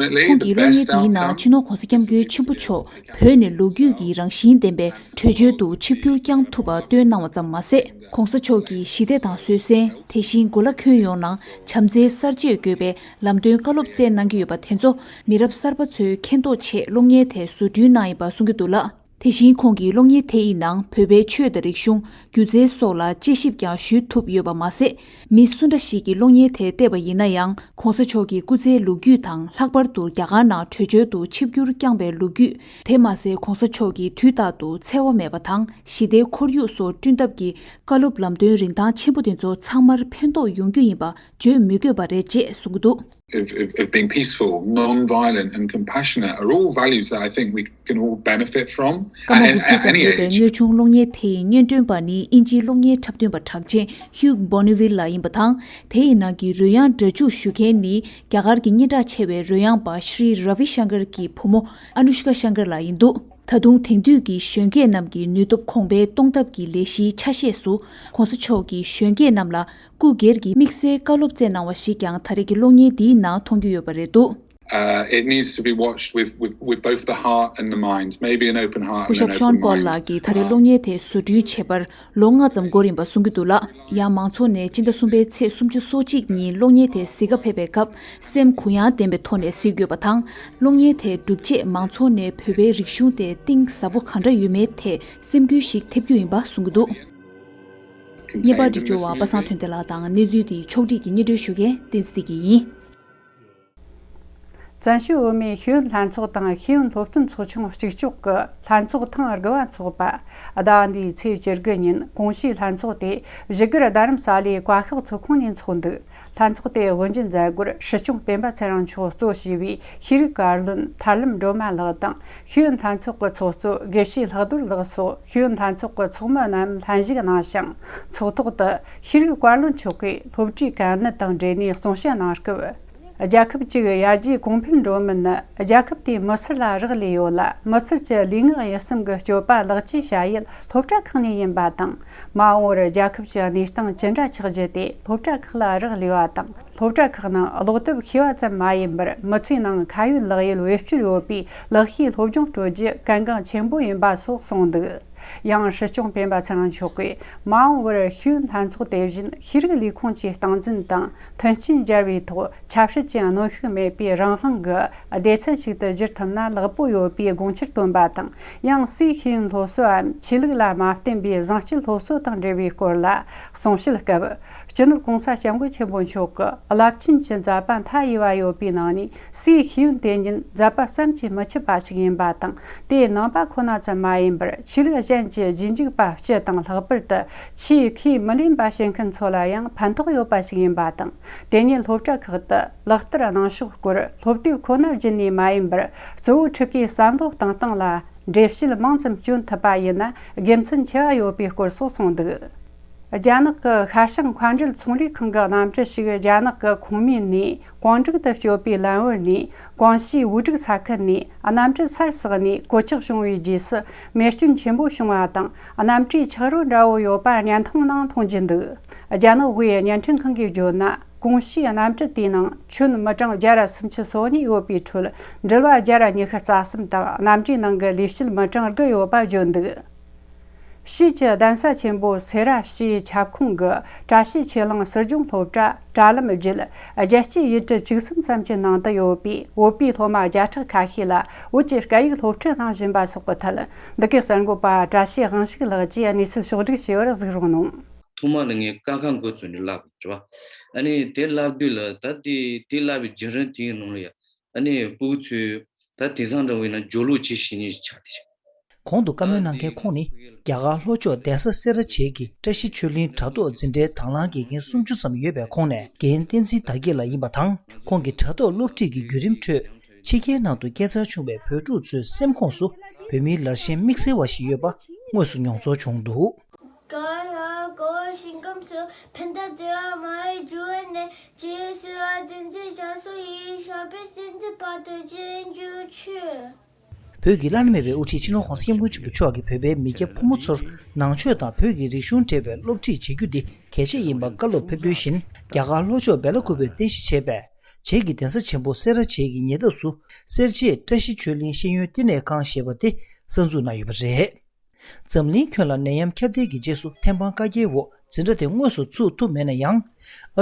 ཁོང་གིས་གློག་བརྙན་དེའི་ནང་སྤྱི་ནོར་༸གོང་ས་༸སྐྱབས་མགོན་ཆེན་པོ་མཆོག་བོད་ནས་ལོ་རྒྱུས་ཀྱི་རང་བཞིན་ལྡན་པའི་བྲོས་བྱོལ་དུ་ཆིབས་བསྒྱུར་བསྐྱངས་ཐུབ་པ་སྟོན་གནང་བ་ཙམ་མ་ཟད། ༸གོང་ས་མཆོག་གིས་ཞི་བདེ་དང་བཟོད་བསྲན། དེ་བཞིན་གོ་ལ་ཁྱོན་ཡོངས་ནང་བྱམས་བརྩེའི་གསར་བརྗེ་དགོས་པའི་ལམ་སྟོན་བཀའ་སློབ་སྩལ་གནང་གི་ཡོད་པ་དེ་ཚོ་མི་རབས་གསར་པ་ཚོས་མཁྱེན་རྟོགས་ཆེད་གློག་བརྙན་དེ་བཟོ་སྐྲུན་གནང་ཡིན་པ་གསུང་གི་འདུག་ལ། དེ་བཞིན་ཁོང་གིས་གློག་བརྙན་དེ་ཡི་ནང་བོད་པའི་ཆོས་དང་རིག་གཞུང་། སྒྱུ་རྩལ་སོགས་ལ་དཔྱད་ཞིབ་ཀྱང་ཞུ་ཐུབ་ཡོད་པ་མ་ཟད། མི་སུ་འདྲ་ཞིག་གིས་གློག་བརྙན་དེ་བལྟས་པ་ཡིན་ན་ཡང་༸གོང་ས་མཆོག་གི་སྐུ་ཚེའི་ལོ་རྒྱུས་དང་། ལྷག་པར་དུ་རྒྱ་གར་ནང་བྲོས་བྱོལ་དུ་ཆིབས་བསྒྱུར་བསྐྱངས་པའི་ལོ་རྒྱུས། དེ་མ་ཟད་༸གོང་ས་མཆོག་གིས་དུས་རྟག་ཏུ་འཚེ་བ་མེད་པ་དང་། ཞི་བདེའི་ཁོར་ཡུག་སོགས་བསྐྲུན་ཐབས་ཀྱི་བཀའ་སློབ་ལམ་སྟོན་རིན་ཐང་ཆེན་པོ་དེ་ཚོ་ཚང་མར་ཕན་ཐོགས་ཡོང་རྒྱུ་ཡིན་པ་བརྗོད་མི་དགོས་པ་རེད་ཅེས་གསུངས་འདུག། of, of, of being peaceful, non-violent and compassionate are all values that I think we can all benefit from at, at any age. སྐར་མ་དགུ་བཅུ་ཙམ་ཡོད་པའི་དངོས་བྱུང་གློག་བརྙན་དེ་ཡི་སྙན་སྒྲོན་པ་ནི་དབྱིན་ཇིའི་གློག་བརྙན་འཁྲབ་སྟོན་པ་གྲགས་ཅན་Hugh Bonneville་ལགས་ཡིན་པ་དང་། དེའི་ནང་གི་རོལ་དབྱངས་སྒྲ་འཇུག་ཞུ་མཁན་ནི་རྒྱ་གར་གྱི་སྙན་གྲགས་ཆེ་བའི་རོལ་དབྱངས་པ་Shree Ravi Shankar་གྱི་བུ་མོ་Anushka Shankar་ལགས་ཡིན་འདུག་ད་དུང་དེང་དུས་ཀྱི་གཞོན་སྐྱེས་རྣམས་ཀྱི་ནུས་སྟོབས་གོང་འཕེལ་གཏོང་ཐབས་ཀྱི་ལས་གཞིའི་ཆ་ཤས་སུ་༸གོང་ས་མཆོག་གིས་གཞོན་སྐྱེས་རྣམས་ལ་སྐུ་སྒེར་གྱི་དམིགས་བསལ་བཀའ་སློབ་སྩལ་གནང་བ་ཞིག་ཀྱང་ད་རེས་ཀྱི་གློག་བརྙན་འདིའི་ནང་མཐོང་རྒྱུ་ཡོད་པ་རེད་འདུག Uh, it needs to be watched with, with, with both the heart and the mind, maybe an open heart སྐུ་and an ཞབས་ཤོན་open པོལ་mind. ལགས་ཀྱིས་ད་རེས་གློག་བརྙན་དེ་བཟོ་སྐྲུན་བྱེད་པར་ལོ་ལྔ་ཙམ་འགོར་ཡིན་པ་གསུང་གི་འདུག་ལ། ཡང་མང་ཚོགས་ནས་སྤྱི་ཟླ་གསུམ་པའི་ཚེས་སུམ་ཅུ་སོ་གཅིག་ཉིན་གློག་བརྙན་དེ་གཟིགས་ག་ཕེབས་པའི་སྐབས་སེམས་གུ་ཡངས་ལྡན་པའི་ཐོག་ནས་གཟིགས་དགོས་པ་དང་། གློག་བརྙན་དེ་གྲུབ་རྗེས་མང་ཚོགས་ནས་བོད་པའི་རིག་གཞུང་དེ་གཏིང་ཟབ་པོ་གང་འདྲ་ཡོད་མེད་ཐད་སེམས་འགུལ་ཞིག་ཐེབས་རྒྱུ་ཡིན་པ་གསུང་གི་འདུག་བརྙན་པར་སྒྲིག་སྦྱོར་བ་པ་སངས་ཐོན་ཏེ་ལགས་དང་གནས་ཚུལ་དེའི་ཕྱོགས་སྒྲིག་གིས་སྙན་སྒྲོན་ཞུ་མཁན་བསྟན་འཛིན་བདེ་སྐྱིད་ཡིན། བཙན་བྱོལ་བོད་མིའི་ཤེས་ཡོན་ལྷན་ཚོགས་དང་ཤེས་ཡོན་སློབ་སྟོན་ཚོགས་ཆུང་གཅིག་ལྕོགས་ཀྱི་ལྷན་ཚོགས་ཐེངས་དགུ་པ་འཚོགས་པ། ཟླ་བ་འདིའི་ཚེས་བཅུ་དགུ་ཉིན་གོང་ཞུས་ལྷན་ཚོགས་དེ་བཞུགས་སྒར་རྡ་རམ་ས་ལའི་བཀའ་ཤག་ཚོགས་ཁང་ནས་འཚོགས་འདུག་ལྷན་ཚོགས་དེ་དབུ་འབྱེད་མཛད་སྒོར་སྲིད་སྐྱོང་སྤེན་པ་ཚེ་རིང་མཆོག་གཙོ་བྱས་པའི་ཤེས་རིག་བཀའ་བློན་ཐར་ལམ་སྒྲོལ་མ་ལགས་དང་། ཤེས་ཡོན་ལྷན་ཚོགས་ཀྱི་ཚོགས་གཙོ་དགེ་བཤེས་ལྷག་རྡོར་ལགས་སོགས་ཤེས་ཡོན་ལྷན་ཚོགས་ཀྱི་ཚོགས་མི་རྣམས་ལྷན་ཞུགས་གནང་ཞིང་། ཚོགས་ཐོག་ཏུ་ཤེས་རིག་བཀའ་བློན་མཆོག་གིས་སློབ་གྲྭའི་དཀའ་གནད་དང་འབྲེལ་ནས་གསུང་བཤད་གནང་སྐབས། རྒྱལ་ཁབ་ཅིག་ཡར་རྒྱས་གོང་འཕེལ་འགྲོ་མིན་ནི་རྒྱལ་ཁབ་དེའི་མི་སེར་ལ་རག་ལས་ཡོད་ལ། མི་སེར་གྱི་ལུས་ངག་ཡིད་གསུམ་གྱི་སྤྱོད་པ་ལེགས་བཅོས་བྱ་ཡུལ་སློབ་གྲྭ་ཁག་ནས་ཡིན་པ་དང་། མ་འོངས་པར་རྒྱལ་ཁབ་ཀྱི་གནས་སྟངས་ཅི་འདྲ་ཆགས་རྒྱུ་དེ་སློབ་གྲྭ་ཁག་ལ་རག་ལས་པ་དང་། སློབ་གྲྭ་ཁག་ནང་ཀློག་དེབ་ཤེས་པ་ཙམ་མ་ཡིན་པར་མི་ཚེའི་ནང་ཁ་ཡོད་ལག་ཡོད་བེད་སྤྱོད་ཡོད་པའི་ལེགས་ཤོས་སློབ་སྦྱོང་སྤྲོད་རྒྱུ་གལ་འགངས་ཆེན་པོ་ཡིན་པ་སོགས་གསུངས་འདུག་ཡང་སྲིད་སྐྱོང་སྤེན་པ་ཚེ་རིང་མཆོག་གིས་མ་འོངས་པར་ཤེས་ཡོན་ལྷན་ཚོགས་དེ་བཞིན་ཤེས་རིག་ལས་ཁུངས་ཀྱི་སྟངས་འཛིན་དང་མཐུན་རྐྱེན་སྦྱར་བའི་ཐོག་ཆབ་སྲིད་ཀྱི་གནོན་ཤུགས་མེད་པའི་རང་དབང་གི་སྡེ་ཚན་ཞིག་ཏུ་བསྒྱུར་ཐུབ་ན་ལེགས་པོ་ཡོད་པའི་དགོངས་འཆར་བཏོན་པ་དང་། ཡང་སའི་ཤེས་ཡོན་སློབ་གསོའམ་ཆོས་ལུགས་ལ་མ་བརྟེན་པའི་བཟང་སྤྱོད་སློབ་གསོ་དང་འབྲེལ་བའི་སྐོར་ལ་གསུང་བཤད་སྐབས། སྤྱི་ནོར་༸གོང་ས་༸སྐྱབས་མགོན་ཆེན་པོ་མཆོག་གི་རླབས་ཆེན་གྱི་མཛད་པ་མཐའ་ཡས་པ་ཡོད་པའི་ནང་ནས། སའི་ཤེས་ཡོན་དེ་ཉིད་མཛད་པ་བསམ་གྱིས་མི་ཁྱབ་པ་ཞིག་ཡིན་པ་དང་། དེའི་ནང་པ་ཁོ་ན་ཙམ་མ་ཡིན་པར་ཆོས་ལུགས་གཞན་གྱི་རྗེས་འཇུག་པ་སྤྱི་དང་། ལྷག་པར་དུ་ཆོས་ཁས་མི་ལེན་པ་བྱེད་མཁན་ཚོ་ལ་ཡང་ཕན་ཐོགས་ཡོད་པ་ཞིག་ཡིན་པ་དང་། དེ་ཉིད་སློབ་གྲྭ་ཁག་ཏུ་ལག་བསྟར་གནང་ཕྱོགས་སྐོར་སློབ་དེབ་ཁོ་ན་བརྒྱུད་ནས་མ་ཡིན་པར། གཙོ་བོ་ཕྲུ་གུའི་བསམ་བློ་གཏོང་སྟངས་ལ་འགྲེལ་བཤད་མང་ཙམ་བསྐྱོན་ཐུབ་པ་ཡིན་ན་དགེ་མཚན་ཆེ་བ་ཡོད་པའི་སྐོར་སོགས་གསུངས་འདུག་རྒྱ་ནག་གི་ཤར་བྱང་མཁའ་འགྲུལ་ཚོང་ལས་ཁང་གི་གནམ་གྲུ་ཞིག་རྒྱ་ནག་གི་ཁོངས་མིའི་ནས་ཀོང་ཀྲིག་ཏུ་སྐྱོད་པའི་ལམ་བར་ནས། ཀོང་ཞིའི་བོད་ཕྲུག་ས་ཁུལ་ནས་གནམ་གྲུ་སར་ཟགས་ནས་གོད་ཆག་བྱུང་བའི་རྗེས་སུ་མེ་སྐྱོན་ཆེན་པོ་བྱུང་བ་དང་། གནམ་གྲུའི་ཆག་རོ་འདྲ་བོ་ཡོད་པ་བརྙན་ཐུང་ནང་མཐོང་རྒྱུ་འདུག་རྒྱ་ནག་དབུས་བརྙན་འཕྲིན་ཁང་གིས་བརྗོད་ན། ཀོང་ཞིའི་གནམ་གྲུ་དེའི་ནང་ཁྱོན་མི་གྲངས་བརྒྱ་ར་སུམ་ཅུ་སོ་གཉིས་ཡོད་པའི་ཁྲོད། འགྲུལ་བ་བརྒྱ་ར་ཉི་ཤུ་རྩ་གསུམ་དང་། གནམ་གྲུའི་ནང་གི་ལས་བྱེད་མི་གྲངས་དགུ་ཡོད་པ་བརྗོད་འདུག་ཕྱིས་ཀྱི་གདན་ས་ཆེན་པོ་སེ་ར་བྱེའུའི་ཁྱབ་ཁོངས་ཀྱི་བཀྲ་ཤིས་ཆོས་གླིང་ཟུར་སྦྱོང་སློབ་གྲྭ་དྲ་ལམ་བརྒྱུད། རྒྱལ་སྤྱིའི་ཡུལ་གྲུ་བཅུ་གསུམ་ཙམ་གྱི་ནང་དུ་ཡོད་པའི་བོད་པའི་སློབ་མ་བརྒྱ་ཕྲག་ཁ་ཤས་ལ་བོད་ཀྱི་སྐད་ཡིག་སློབ་ཁྲིད་གནང་བཞིན་པ་སོགས་ཀྱི་ཐད། འདི་གའི་གསར་འགོད་པ་བཀྲ་ཤིས་དབང་ཕྱུག་ལགས་ཀྱིས་གནས་ཚུལ་ཕྱོགས་བསྒྲིགས་བྱས་པར་གཟིགས་རོགས་གནང་། ཐོག་མ་ལ་ངས་ཀ་ཁ་འགོ་བཙུགས་ནས་བསླབས་པ་རེད་བ། ཨ་ནི་དེ་བསླབ་དུས་ལ་ད་དེ་དེ་བསླབ་པའི་བརྒྱུད་རིམ་དེའི་ནང་ལ་ཡ། ཨ་ནི་སྤུ་གུ་ཚོས་ད་དེང་སང་འདྲ་བོ་ཡིན་ན་སྦྱོར་ཀློག་བྱེད་ཤེས་མཁན་ཞིག་ཆགས་བསྡད་ཤག་གོང་དུ་བཀའ་མོལ་གནང་མཁན་ཁོང་ནི་རྒྱ་གར་ལྷོ་ཕྱོགས་གདན་ས་སེ་ར་བྱེས་ཀྱི་བཀྲ་ཤིས་ཆོས་གླིང་དྲ་ཐོག་འཛིན་གྲྭའི་དང་བླངས་དགེ་རྒན་སུམ་ཅུ་ཙམ་ཡོད་པའི་ཁོངས་ནས་རྒན་བསྟན་འཛིན་དར་རྒྱས་ལགས་ཡིན་པ་དང་། ཁོང་གིས་དྲ་ཐོག་སློབ་ཁྲིད་ཀྱི་བརྒྱུད་རིམ་ཁྲོད། ཕྱི་རྒྱལ་ནང་དུ་སྐྱེས་འཚར་བྱུང་བའི་བོད་ཕྲུག་ཚོའི་སེམས་ཁོངས་སུ་བོད་མིའི་ལར་ཞེན་དམིགས་བསལ་བ་ཞིག་ཡོད་པ་དངོས་སུ་མྱོང་ཚོར་བྱུང་འདུག་ག་ཡ་གོ་ཞིང་ཁམས་སུ་ཕན་བདེ་བདེ་བ་མ་ཡི་འཇུ་བའི་གནས། ཇི་སྲིད་བདེན་འཛིན་བྱ་སོ་ཡི། ཞོགས་པའི་སེམས་ཚེ་བར་དུ་རྗེས་འཇུག་ཆོས། བོད་ཀྱི་བླ་ན་མེད་པའི་དབུ་ཁྲིད་སྤྱི་ནོར་༸གོང་ས་༸སྐྱབས་མགོན་ཆེན་པོ་མཆོག་གིས་བོད་པའི་མི་སྐྱ་ཕོ་མོ་ཚོར་ནང་ཆོས་དང་བོད་ཀྱི་རིག་གཞུང་འབྲེལ་བའི་སློབ་ཁྲིད་བྱེད་རྒྱུ་འདི་གལ་ཆེ་ཡིན་པ་བཀའ་སློབ་ཕེབས་དོན་བཞིན། རྒྱ་གར་ལྷོ་ཕྱོགས་སྦེ་ལ་ཀུ་པེར་རྟེན་གཞི་བྱས་པའི་བྱེས་ཀྱི་གདན་ས་ཆེན་པོ་སེ་ར་བྱེས་ཀྱི་ཉེ་འདབས་སུ་སེར་བྱེས་བཀྲ་ཤིས་ཆོས་གླིང་ཤེས་ཡོན་བསྟི་གནས་ཁང་ཞེས་པ་དེ་གསར་འཛུགས་གནང་ཡོད་པ་རེད། འཛམ་གླིང་ཁྱོན་ལ་ནད་ཡམས་ཁྱབ་གདལ་གྱི་རྗེས་སུ་ཐེམ་སྤང་བཀའ་རྒྱའི་འོག་འཛིན་གྲྭ་དེ་དངོས་སུ་ཚུགས་ཐུབ་མེད་ན་ཡང་།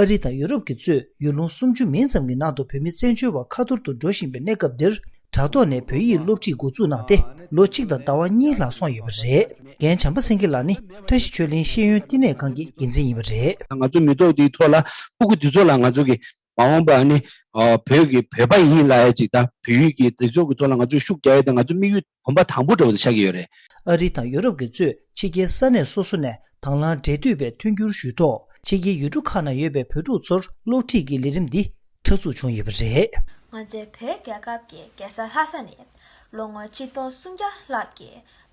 ཨ་རི་དང་ཡུ་རོབ་ཀྱིས་གཙོས་ཡུལ་ལུང་སུམ་ཅུ་མིན་ཙམ་གྱི་ནང་དུ་བོད་མི་བཙན་བྱོལ་བ་ཁ་ཐོར་དུ་འགྲོ་བཞིན་པའི་གནས་སྐབས་འདིར། དྲ་ཐོག་ནས་བོད་ཡིག་སློབ་ཁྲིད་འགོ་འཛུགས་གནང་སྟེ་ལོ་གཅིག་དང་ཟླ་བ་གཉིས་ལྷག་སོང་ཡོད་པ་རེད། རྒན་བྱམས་པ་སེང་གེ་ལགས་ནི་བཀྲ་ཤིས་ཆོས་གླིང་ཤེས་ཡོན་བསྟི་གནས་ཁང་གི་འགན་འཛིན་ཡིན་པ་རེད། ང་ཚོ་མི་ཐོག་འདིའི་ཐོག་ལ་སྤུ་གུ་འདི་ཚོ་ལ་ང་ཚོ་གི་མ་འོངས་པ་ནི་བོད་ཀྱི་བོད་པ་ཡིན་ལབ་ཡ་ཅིག་དང་བོད་ཡིག་གི་འདི་ཚོ་གི་ཐོག་ལ་ང་ཚོ་ཤུགས་རྒྱག་ཡ་དང་ང་ཚོ་དམིགས་ཡུལ་གོམ་པ་དང་པོ་འདྲ་བོ་དེ་ཆགས་ཀྱི་ཡོད་རེད། ཨ་རི་དང་ཡོ་རོབ་ཀྱིས་གཙོས་ཕྱི་རྒྱལ་ས་གནས་སོ་སོ་ནས་དང་བླངས་འབྲེལ་མཐུད་པའི་མཐུན་འགྱུར་ཞུས་ཐོག་ཕྱི་རྒྱལ་ཡུལ་གྲུ་ཁག་ན་ཡོད་པའི་བོད་ཕྲུག་ཚོར་སློབ་ཁྲིད་ཀྱི་ལས་རིམ་འདི་ ཐག་བཙུགས་བྱུང་ཡོད་པ་རེད། ང་ཚོའི་བོད་རྒྱལ་ཁབ་ཀྱི་རྒྱལ་ས་ལྷ་ས་ནི་ལོ་ངོ་ཆིག་སྟོང་སུམ་བརྒྱ་ལྷག་གི་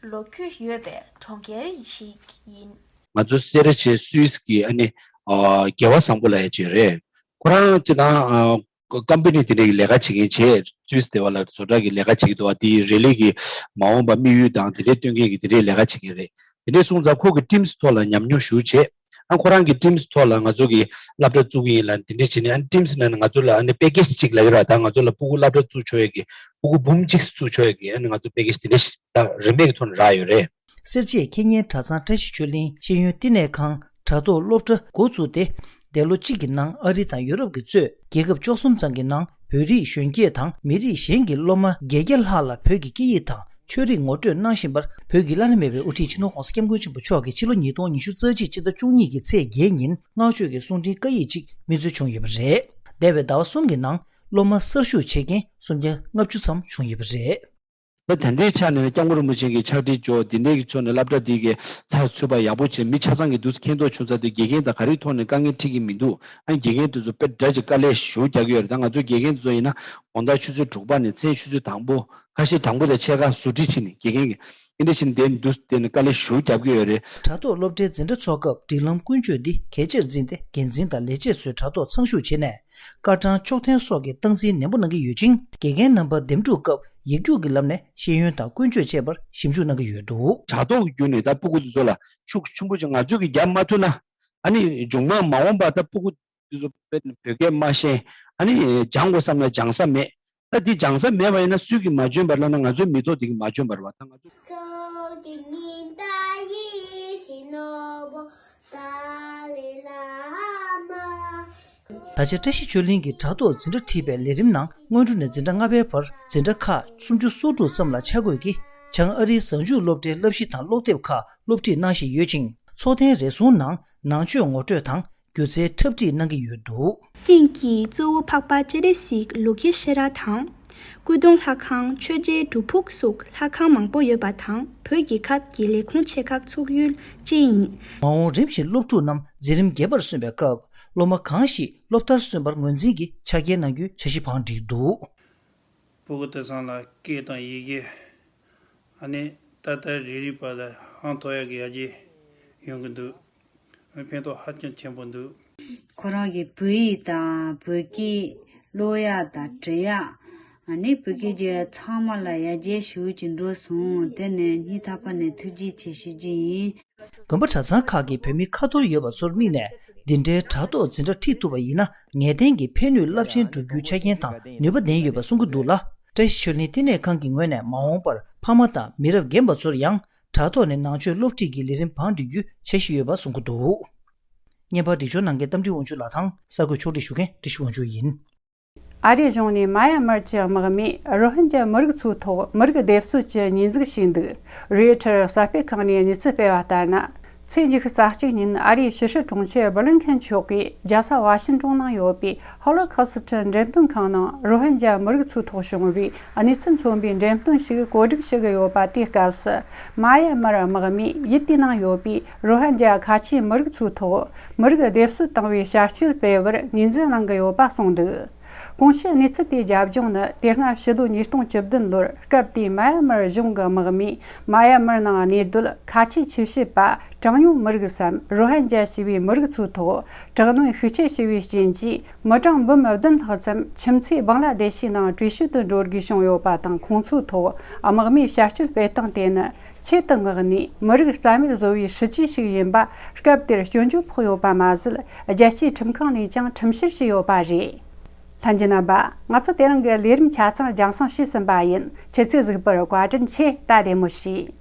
ལོ་རྒྱུས་ཡོད་པའི་གྲོང་ཁྱེར་ཞིག་ཡིན། ང་ཚོ་སེ་ར་བྱེས་སུད་སི་གི་ཨ་ནི་ཨ་རྒྱལ་བ་བཟང་པོ་ལགས་ཡ་ཅིག་རེད། ཁོ་རང་སྤྱིར་བཏང་ཨ་ཀམ་པ་ནི་དེ་འདྲའི་གི་ལས་ཀ་བྱེད་མཁན་བྱས། སུད་སི་དེ་བ་ལ་བཟོ་གྲྭ་གི་ལས་ཀ་བྱེད་ཀྱི་འདུག་ཨ་དེའི་རེ་ལིག་གི་མ་འོངས་པ་དམིགས་ཡུལ་དང་དེ་འདྲའི་སྟོན་མཁན་གྱི་དེ་འདྲའི་ལས་ཀ་བྱེད་མཁན་རེད། དེ་འདྲའི་སོང་ཙང་ཁོ་གི་ཊིམ་སི་ཐོག་ལ་ཉམས་མྱོང་ཞུ་བྱས། ཨ་ཁོ་རང་གི་ཊིམ་སི་ཐོག་ལ་ང་ཚོ་གི་སློབ་གྲྭ་བཙུགས་ཀྱི་ཡིན་ལ་དེ་འདྲ་བྱས་ནས། ཨ་ཊིམ་སི་ནང་ནས་ང་ཚོ་ལ་ཨ་ནི་པེ་ཀེ་ཇི་གཅིག་ལབ་ཀྱི་རེད། ད་ང་ཚོ་ལ་སྤུ་གུ་སློབ་གྲྭ་བཙུགས་ཆོག་ཡས་ཀྱི་སྤུ་གུ་འབུམ་གཅིག་བཙུགས་ཆོག་ཡས་ཀྱི་ཨ་ནི་ང་ཚོ་པེ་ཀེ་ཇི་དེ་འདྲ་ཞིག་ད་རིན་མེད་ཀྱི་ཐོག་ནས་རག་ཡོད་རེད། སེར་བྱེས་ཁེ་ཉེན་གྲྭ་ཚང་བཀྲ་ཤིས་ཆོས་གླིང་ཤེས་ཡོན་བསྟི་གནས་ཁང་དྲ་ཐོག་སློབ་གྲྭ་འགོ་བཙུགས་ཏེ། འདས་ལོ་གཅིག་གི་ནང་ཨ་རི་དང་ཡུ་རོབ་ཀྱིས་གཙོས་རྒྱལ་ཁབ་བཅུ་གསུམ་ཙམ་གྱི་ནང་བོད་རིགས་གཞོན་སྐྱེས་དང་མི་རིགས་གཞན་གྱི་སློབ་མ་བརྒྱད་བརྒྱ་ལྷག་ལ་བོད་ཀྱི་སྐད་ཡིག་དང་ཆོས་རིག་ངོ་སྤྲོད་གནང་བཞིན་པར། བོད་ཀྱི་བླ་ན་མེད་པའི་དབུ་ཁྲིད་སྤྱི་ནོར་༧གོང་ས་༧སྐྱབས་མགོན་ཆེན་པོ་མཆོག་གིས་ཕྱི་ལོ་ཉིས་སྟོང་ཉི་ཤུ་རྩ་གཅིག་སྤྱི་ཟླ་བཅུ་གཉིས་ཀྱི་ཚེས་བརྒྱད་ཉིན་བསྔགས་བརྗོད་ཀྱི་གསུང་འཕྲིན་བཀའ་ཡིག་ཅིག་མིང་རྫོགས་བྱུང་ཡོད་པ་རེད། འདས་པའི་ཟླ་བ་གསུམ་གྱི་ནང་སློབ་མ་གསར་ཞུགས་བྱེད་མཁན་སུམ་བརྒྱ་ལྔ་བཅུ་ཙམ་བྱུང་ཡོད་པ་རེད། ད་ད་ལྟའི་ཆ་ནས་སྐྱབས་མགོན་རིན་པོ་ཆེ་གི་ཕྱག་བྲིས་འཇོག་འདི་འདྲའི་གི་ཕྱོགས་ནས་སློབ་གྲྭ་འདི་གི་ཚགས་ཚུད་པ་ཡག་པོ་བྱས། མི་ཆ་ཚང་གི་འདུག་མཁྱེན་རྟོགས་བྱུང་ཚར་དུས་དགེ་རྒན་དང་ག་རེའི་ཐོག་ནས་དཀའ་ངལ་འཕྲད་ཀྱི་མི་འདུག་ཨ་དགེ་རྒན་དེ་ཚོ་དཔེ་འདྲ་ཅིག་དཀའ་ལས་ཞེ་པོ་རྒྱག་གི་ཡོད་རེད། ད་ང་ཚོ་དགེ་རྒན་དེ་ཚོ་ཡིན་ན་དགོང་དག་ཆུ་ཚོད་དྲུག་པ་ནས་མཚན་ཆུ་ཚོད་དང་པོ། ཁ་ཤས་དང་པོ་དང་ཕྱེད་ཀ་ཟུར་ཁྲིད་བྱས་ནས་དགེ་རྒན་གྱི་ཨེ་འདྲ་བྱས་ནས་བསྡད་འདུག་དེ་ནི་དཀའ་ལས་ཞེ་པོ་རྒྱབ་ཀྱི་ཡོད་རེད། དྲ་ཐོག་སློབ་གྲྭའི་འཛིན་གྲྭ་འཚོགས་སྐབས་སྒྲིག་ལམ་ཀུན་སྤྱོད་འདི་གལ་ཆེར་འཛིན་ཏེ། འགན་འཛིན་དང་ལས་བྱེད་ཚོས་དྲ་ཐོག་ཚང་ཞུགས་བྱས་ནས། སྐར་གྲངས་ཕྱོགས་འཐེན་སོགས་ཀྱི་སྟངས་འཛིན་ནན་པོ་གནང་གི་ཡོད་ཅིང་། དགེ་རྒན་རྣམ་པ་འདེམས་སྒྲུག་སྐབས་ཡིག་རྒྱུགས་ཀྱི་ལམ་ནས་ཤེས་ཡོན་དང་ཀུན་སྤྱོད་བཅས་པར་ཞིབ་འཇུག་གནང་གི་ཡོད་འདུག་དྲ་ཐོག་གི་བརྒྱུད་ནས་ད་སྤུ་གུ་དེ་ཚོ་ལ་ཤུགས་ཆེན་པོ་ཅིག་ང་ཚོ་གིས་རྒྱབ་མ་ཐུབ་ན། ཨ་ནི་མཇུག་མ་མ་འོངས་པ་ད་སྤུ་གུ་དེ་ཚོ་དཔེར་ན་བོད་སྐད་མ་ཤེས། ཨ་ནི་སྦྱང་དགོས་བསམ་ན་སྦྱང་ས་མེད། ད་འདི་སྦྱང་ས་མེད་པ་ཡིན་ན་སུས་ཀྱིས་མ་འཇོན་པ་ལབ་ན་ང་ཚོའི་མི་ཐོག་དེ་གིས་མ་འཇོན་པ་རེད་བ། ད་ང་ཚོ། ད་ཆ་བཀྲ་ཤིས་ཆོས་གླིང་གི་དྲ་ཐོག་འཛིན་གྲྭ་ཁྲིད་པའི་ལས་རིམ་ནང་སྔོན་འགྲོ་ནས་འཛིན་གྲྭ་ལྔ་པའི་བར་འཛིན་གྲྭ་ཁག་སུམ་ཅུ་སོ་དྲུག་ཙམ་ལ་ཆ་བགོས་ཀྱིས་བྱང་ཨ་རིའི་གཟའ་མཇུག་སློབ་གྲྭའི་བསླབ་གཞི་དང་ཀློག་དེབ་ཁག་སློབ་ཁྲིད་གནང་བཞིན་ཡོད་ཅིང་། ཚོགས་ཐེངས་རེ་ཟུང་ནང་ནང་ཆོས་ངོ་སྤྲོད་དང་། སྒྱུ་རྩལ་འཁྲབ་ཁྲིད་གནང་གི་ཡོད་འདུག་རྐྱེན་གྱིས་གཙོ་བོ་འཕགས་པ་སྤྱན་རས་གཟིགས་ལུགས་ཀྱི་ཤེས་རབ་དང་། སྐུ་གདུང་ལྷ་ཁང་ཆོས་རྗེ་སྒྲུབ་ཕུག་སོགས་ལྷ་ཁང་མང་པོ་ཡོད་པ་དང་བོད་རྒྱལ་ཁབ་ཀྱི་ལས་ཁུངས་ཆེ་ཁག་ཚུགས་ཡུལ་བཅས་ཡིན། མ་འོངས་རིམ་བཞིན་སློབ་ཕྲུག་རྣམས་འཛིན་རིམ་བརྒྱད་པར་སོན་པའི་སྐབས་སློབ་མ་གང་ཞིག་སློབ་མཐར་སོན་པར་ངོས་འཛིན་གྱིས་ཆ་རྐྱེན་གནང་རྒྱུའི་འཆར་གཞི་བང་བསྒྲིགས་འདུག་སྤུ་གུ་དེ་ཚང་ལ་སྐད་དང་ཡི་གེ། ཨ་ནི་ད་ལྟ་རེ་རེ་བ་ལ་ཧང་ཐོག་ཡག་གི་ཡར་རྒྱས་ཡོང་གི་འདུག་ཨ་ནི་ཕན་ཐོགས་ཧ་ཅང་ཆེན་པོ་འདུག་ཁོ་རང་གིས་བོད་ཡིག་དང་བོད་སྐད་ཀློག་ཡག་དང་འབྲི་ཡག་ཨ་ནི་བོད་སྐད་རྒྱག་ཡག་ཚང་མ་ལ་ཡར་རྒྱས་ཞེ་པོ་ཅིག་འགྲོ་སོང་། དེ་ནས་སྙིང་ཐག་པ་ནས་ཐུགས་རྗེ་ཆེ་ཞུ་རྒྱུ་ཡིན། དགོན་པ་གྲྭ་ཚང་ཁག་གི་བོད་མི་ཁ་ཐོར་ཡོད་པ་ཚོར་དམིགས་ནས་འདི་འདྲའི་དྲ་ཐོག་འཛིན་གྲྭ་ཁྲིད་ཐུབ་པ་ཡིན་ན་ངེས་གཏན་གྱི་ཕན་ནུས་རླབས་ཆེན་འགྲུབ་རྒྱུའི་ཆ་རྐྱེན་དང་ནུས་པ་ལྡན་ཡོད་པ་གསུང་གི་འདུག་ལ། བཀྲ་ཤིས་ཆོས་གླིང་བསྟི་གནས་ཁང་གི་ངོས་ནས་མ་འོངས་པར་ཕ་མ་དང་མི་རབས་རྒན་པ་ཚོར་ཡང་དྲ་ཐོག་ནས་ནང་ཆོས་སློབ་ཁྲིད་ཀྱི་ལས་རིམ་བང་བསྒྲིགས་རྒྱུའི་འཆར་གཞི་ཡོད་པ་གསུང་གི་འདུག་བརྙན་པར་སྒྲིག་སྦྱོར་གནང་མཁན་རྟ་མགྲིན་དབང་ཕྱུག་ལགས་དང་གསར་འགོད་ཕྱོགས་སྒྲིག་ཞུ་མཁན་བཀྲ་ཤིས་དབང་ཕྱུག་ཡིན། ཨ་རིའི་གཞུང་ནས་མ་ཡ་མར་གྱི་དམག་མིས་རོ་ཧིན་ཇཱ་མི་རིགས་ཚོའི་ཐོག་མི་རིགས་སྡེབ་གསོད་ཀྱི་ཉེས་འཛུགས་བྱས་འདུག་རོའི་ཊར་གསར་སྤེལ་ཁང་ནས་གནས་ཚུལ་སྤེལ་བ་ལྟར་ན། ཚེས་ཉི་ཤུ་རྩ་གཅིག་ཉིན་ཨ་རིའི་ཕྱི་སྲིད་དྲུང་ཆེ་བྷི་ལིན་ཁེན་མཆོག་གིས་རྒྱལ་ས་ཝ་ཤིང་ཏོན་ནང་ཡོད་པའི་ཧོ་ལོ་ཁོ་སི་ཊི་འགྲེམས་སྟོན་ཁང་ནང་རོ་ཧིན་ཇཱ་མི་རིགས་ཚོའི་ཐོག་བྱུང་བའི་གནས་ཚུལ་མཚོན་པའི་འགྲེམས་སྟོན་ཞིག་གོ་སྒྲིག་བྱེད་ཀྱི་ཡོད་པ། དེའི་སྐབས་སུ་མ་ཡ་མར་དམག་མིས་ཡུལ་དེའི་ནང་ཡོད་པའི་རོ་ཧིན་ཇཱ་ཁ་ཆེའི་མི་རིགས་ཚོའི་ཐོག་མི་རིགས་སྡེབ་གསོད་བཏང་བའི་བྱ་སྤྱོད་སྤེལ་བར་ངོས་འཛིན་གནང་གི་ཡོད་པ་གསུངས་འདུག་གོང་ཞུས་གནས་ཚུལ་དེའི་རྒྱབ་ལྗོངས་ནི་དེ་སྔ་ཕྱི་ལོ་ཉིས་སྟོང་བཅུ་བདུན་ལོར་སྐབས་དེའི་མ་ཡ་མར་གཞུང་གི་དམག་མིས་མ་ཡ་མར་ནང་གནས་སྡོད་ཁ་ཆེའི་ཆོས་བྱེད་པ་གྲངས་ཉུང་མི་རིགས་སམ་རོ་ཧན་ཇཱ་ཞེས་པའི་མི་རིགས་ཚོའི་ཐོག་དྲག་གནོན་ཤུགས་ཆེ་བྱས་པའི་རྐྱེན་གྱིས་མི་གྲངས་འབུམ་བདུན་ལྷག་ཙམ་ཁྱིམ་མཚེས་བང་ལ་དེ་ཤི་ནང་བྲོས་བྱོལ་དུ་འགྲོ་དགོས་བྱུང་ཡོད་པ་དང་། ཁོང་ཚོའི་ཐོག་དམག་མིའི་བྱ་སྤྱོད་སྤེལ་སྟངས་དེ་ནི་ཆེད་དུ་མངགས་ནས་མི་རིགས་རྩ་མེད་བཟོ་བའི་སྲིད་ཇུས་ཤིག་ཡིན་པ་སྐབས་དེར་སྐྱོན་བརྗོད་ཕོག་ཡོད་པ་མ་ཟད། རྒྱལ་སྤྱིའི་ཁྲིམས་ཁང་ནས་ཀྱང་ཁྲིམས་བཤེར་བྱས་ཡོད་པ་རེད། ལྷན་རྒྱས་རྣམ་པ། ང་ཚོ་དེ་རིང་གི་ལས་རིམ་ཆ་ཚང་རྒྱང་སྲིང་བྱས་ཟིན་པ་ཡིན། ཁྱེད་ཚོས་གཟིགས་པར་བཀའ་དྲིན་ཆེ། ད་བདེ་མོ་བྱོས།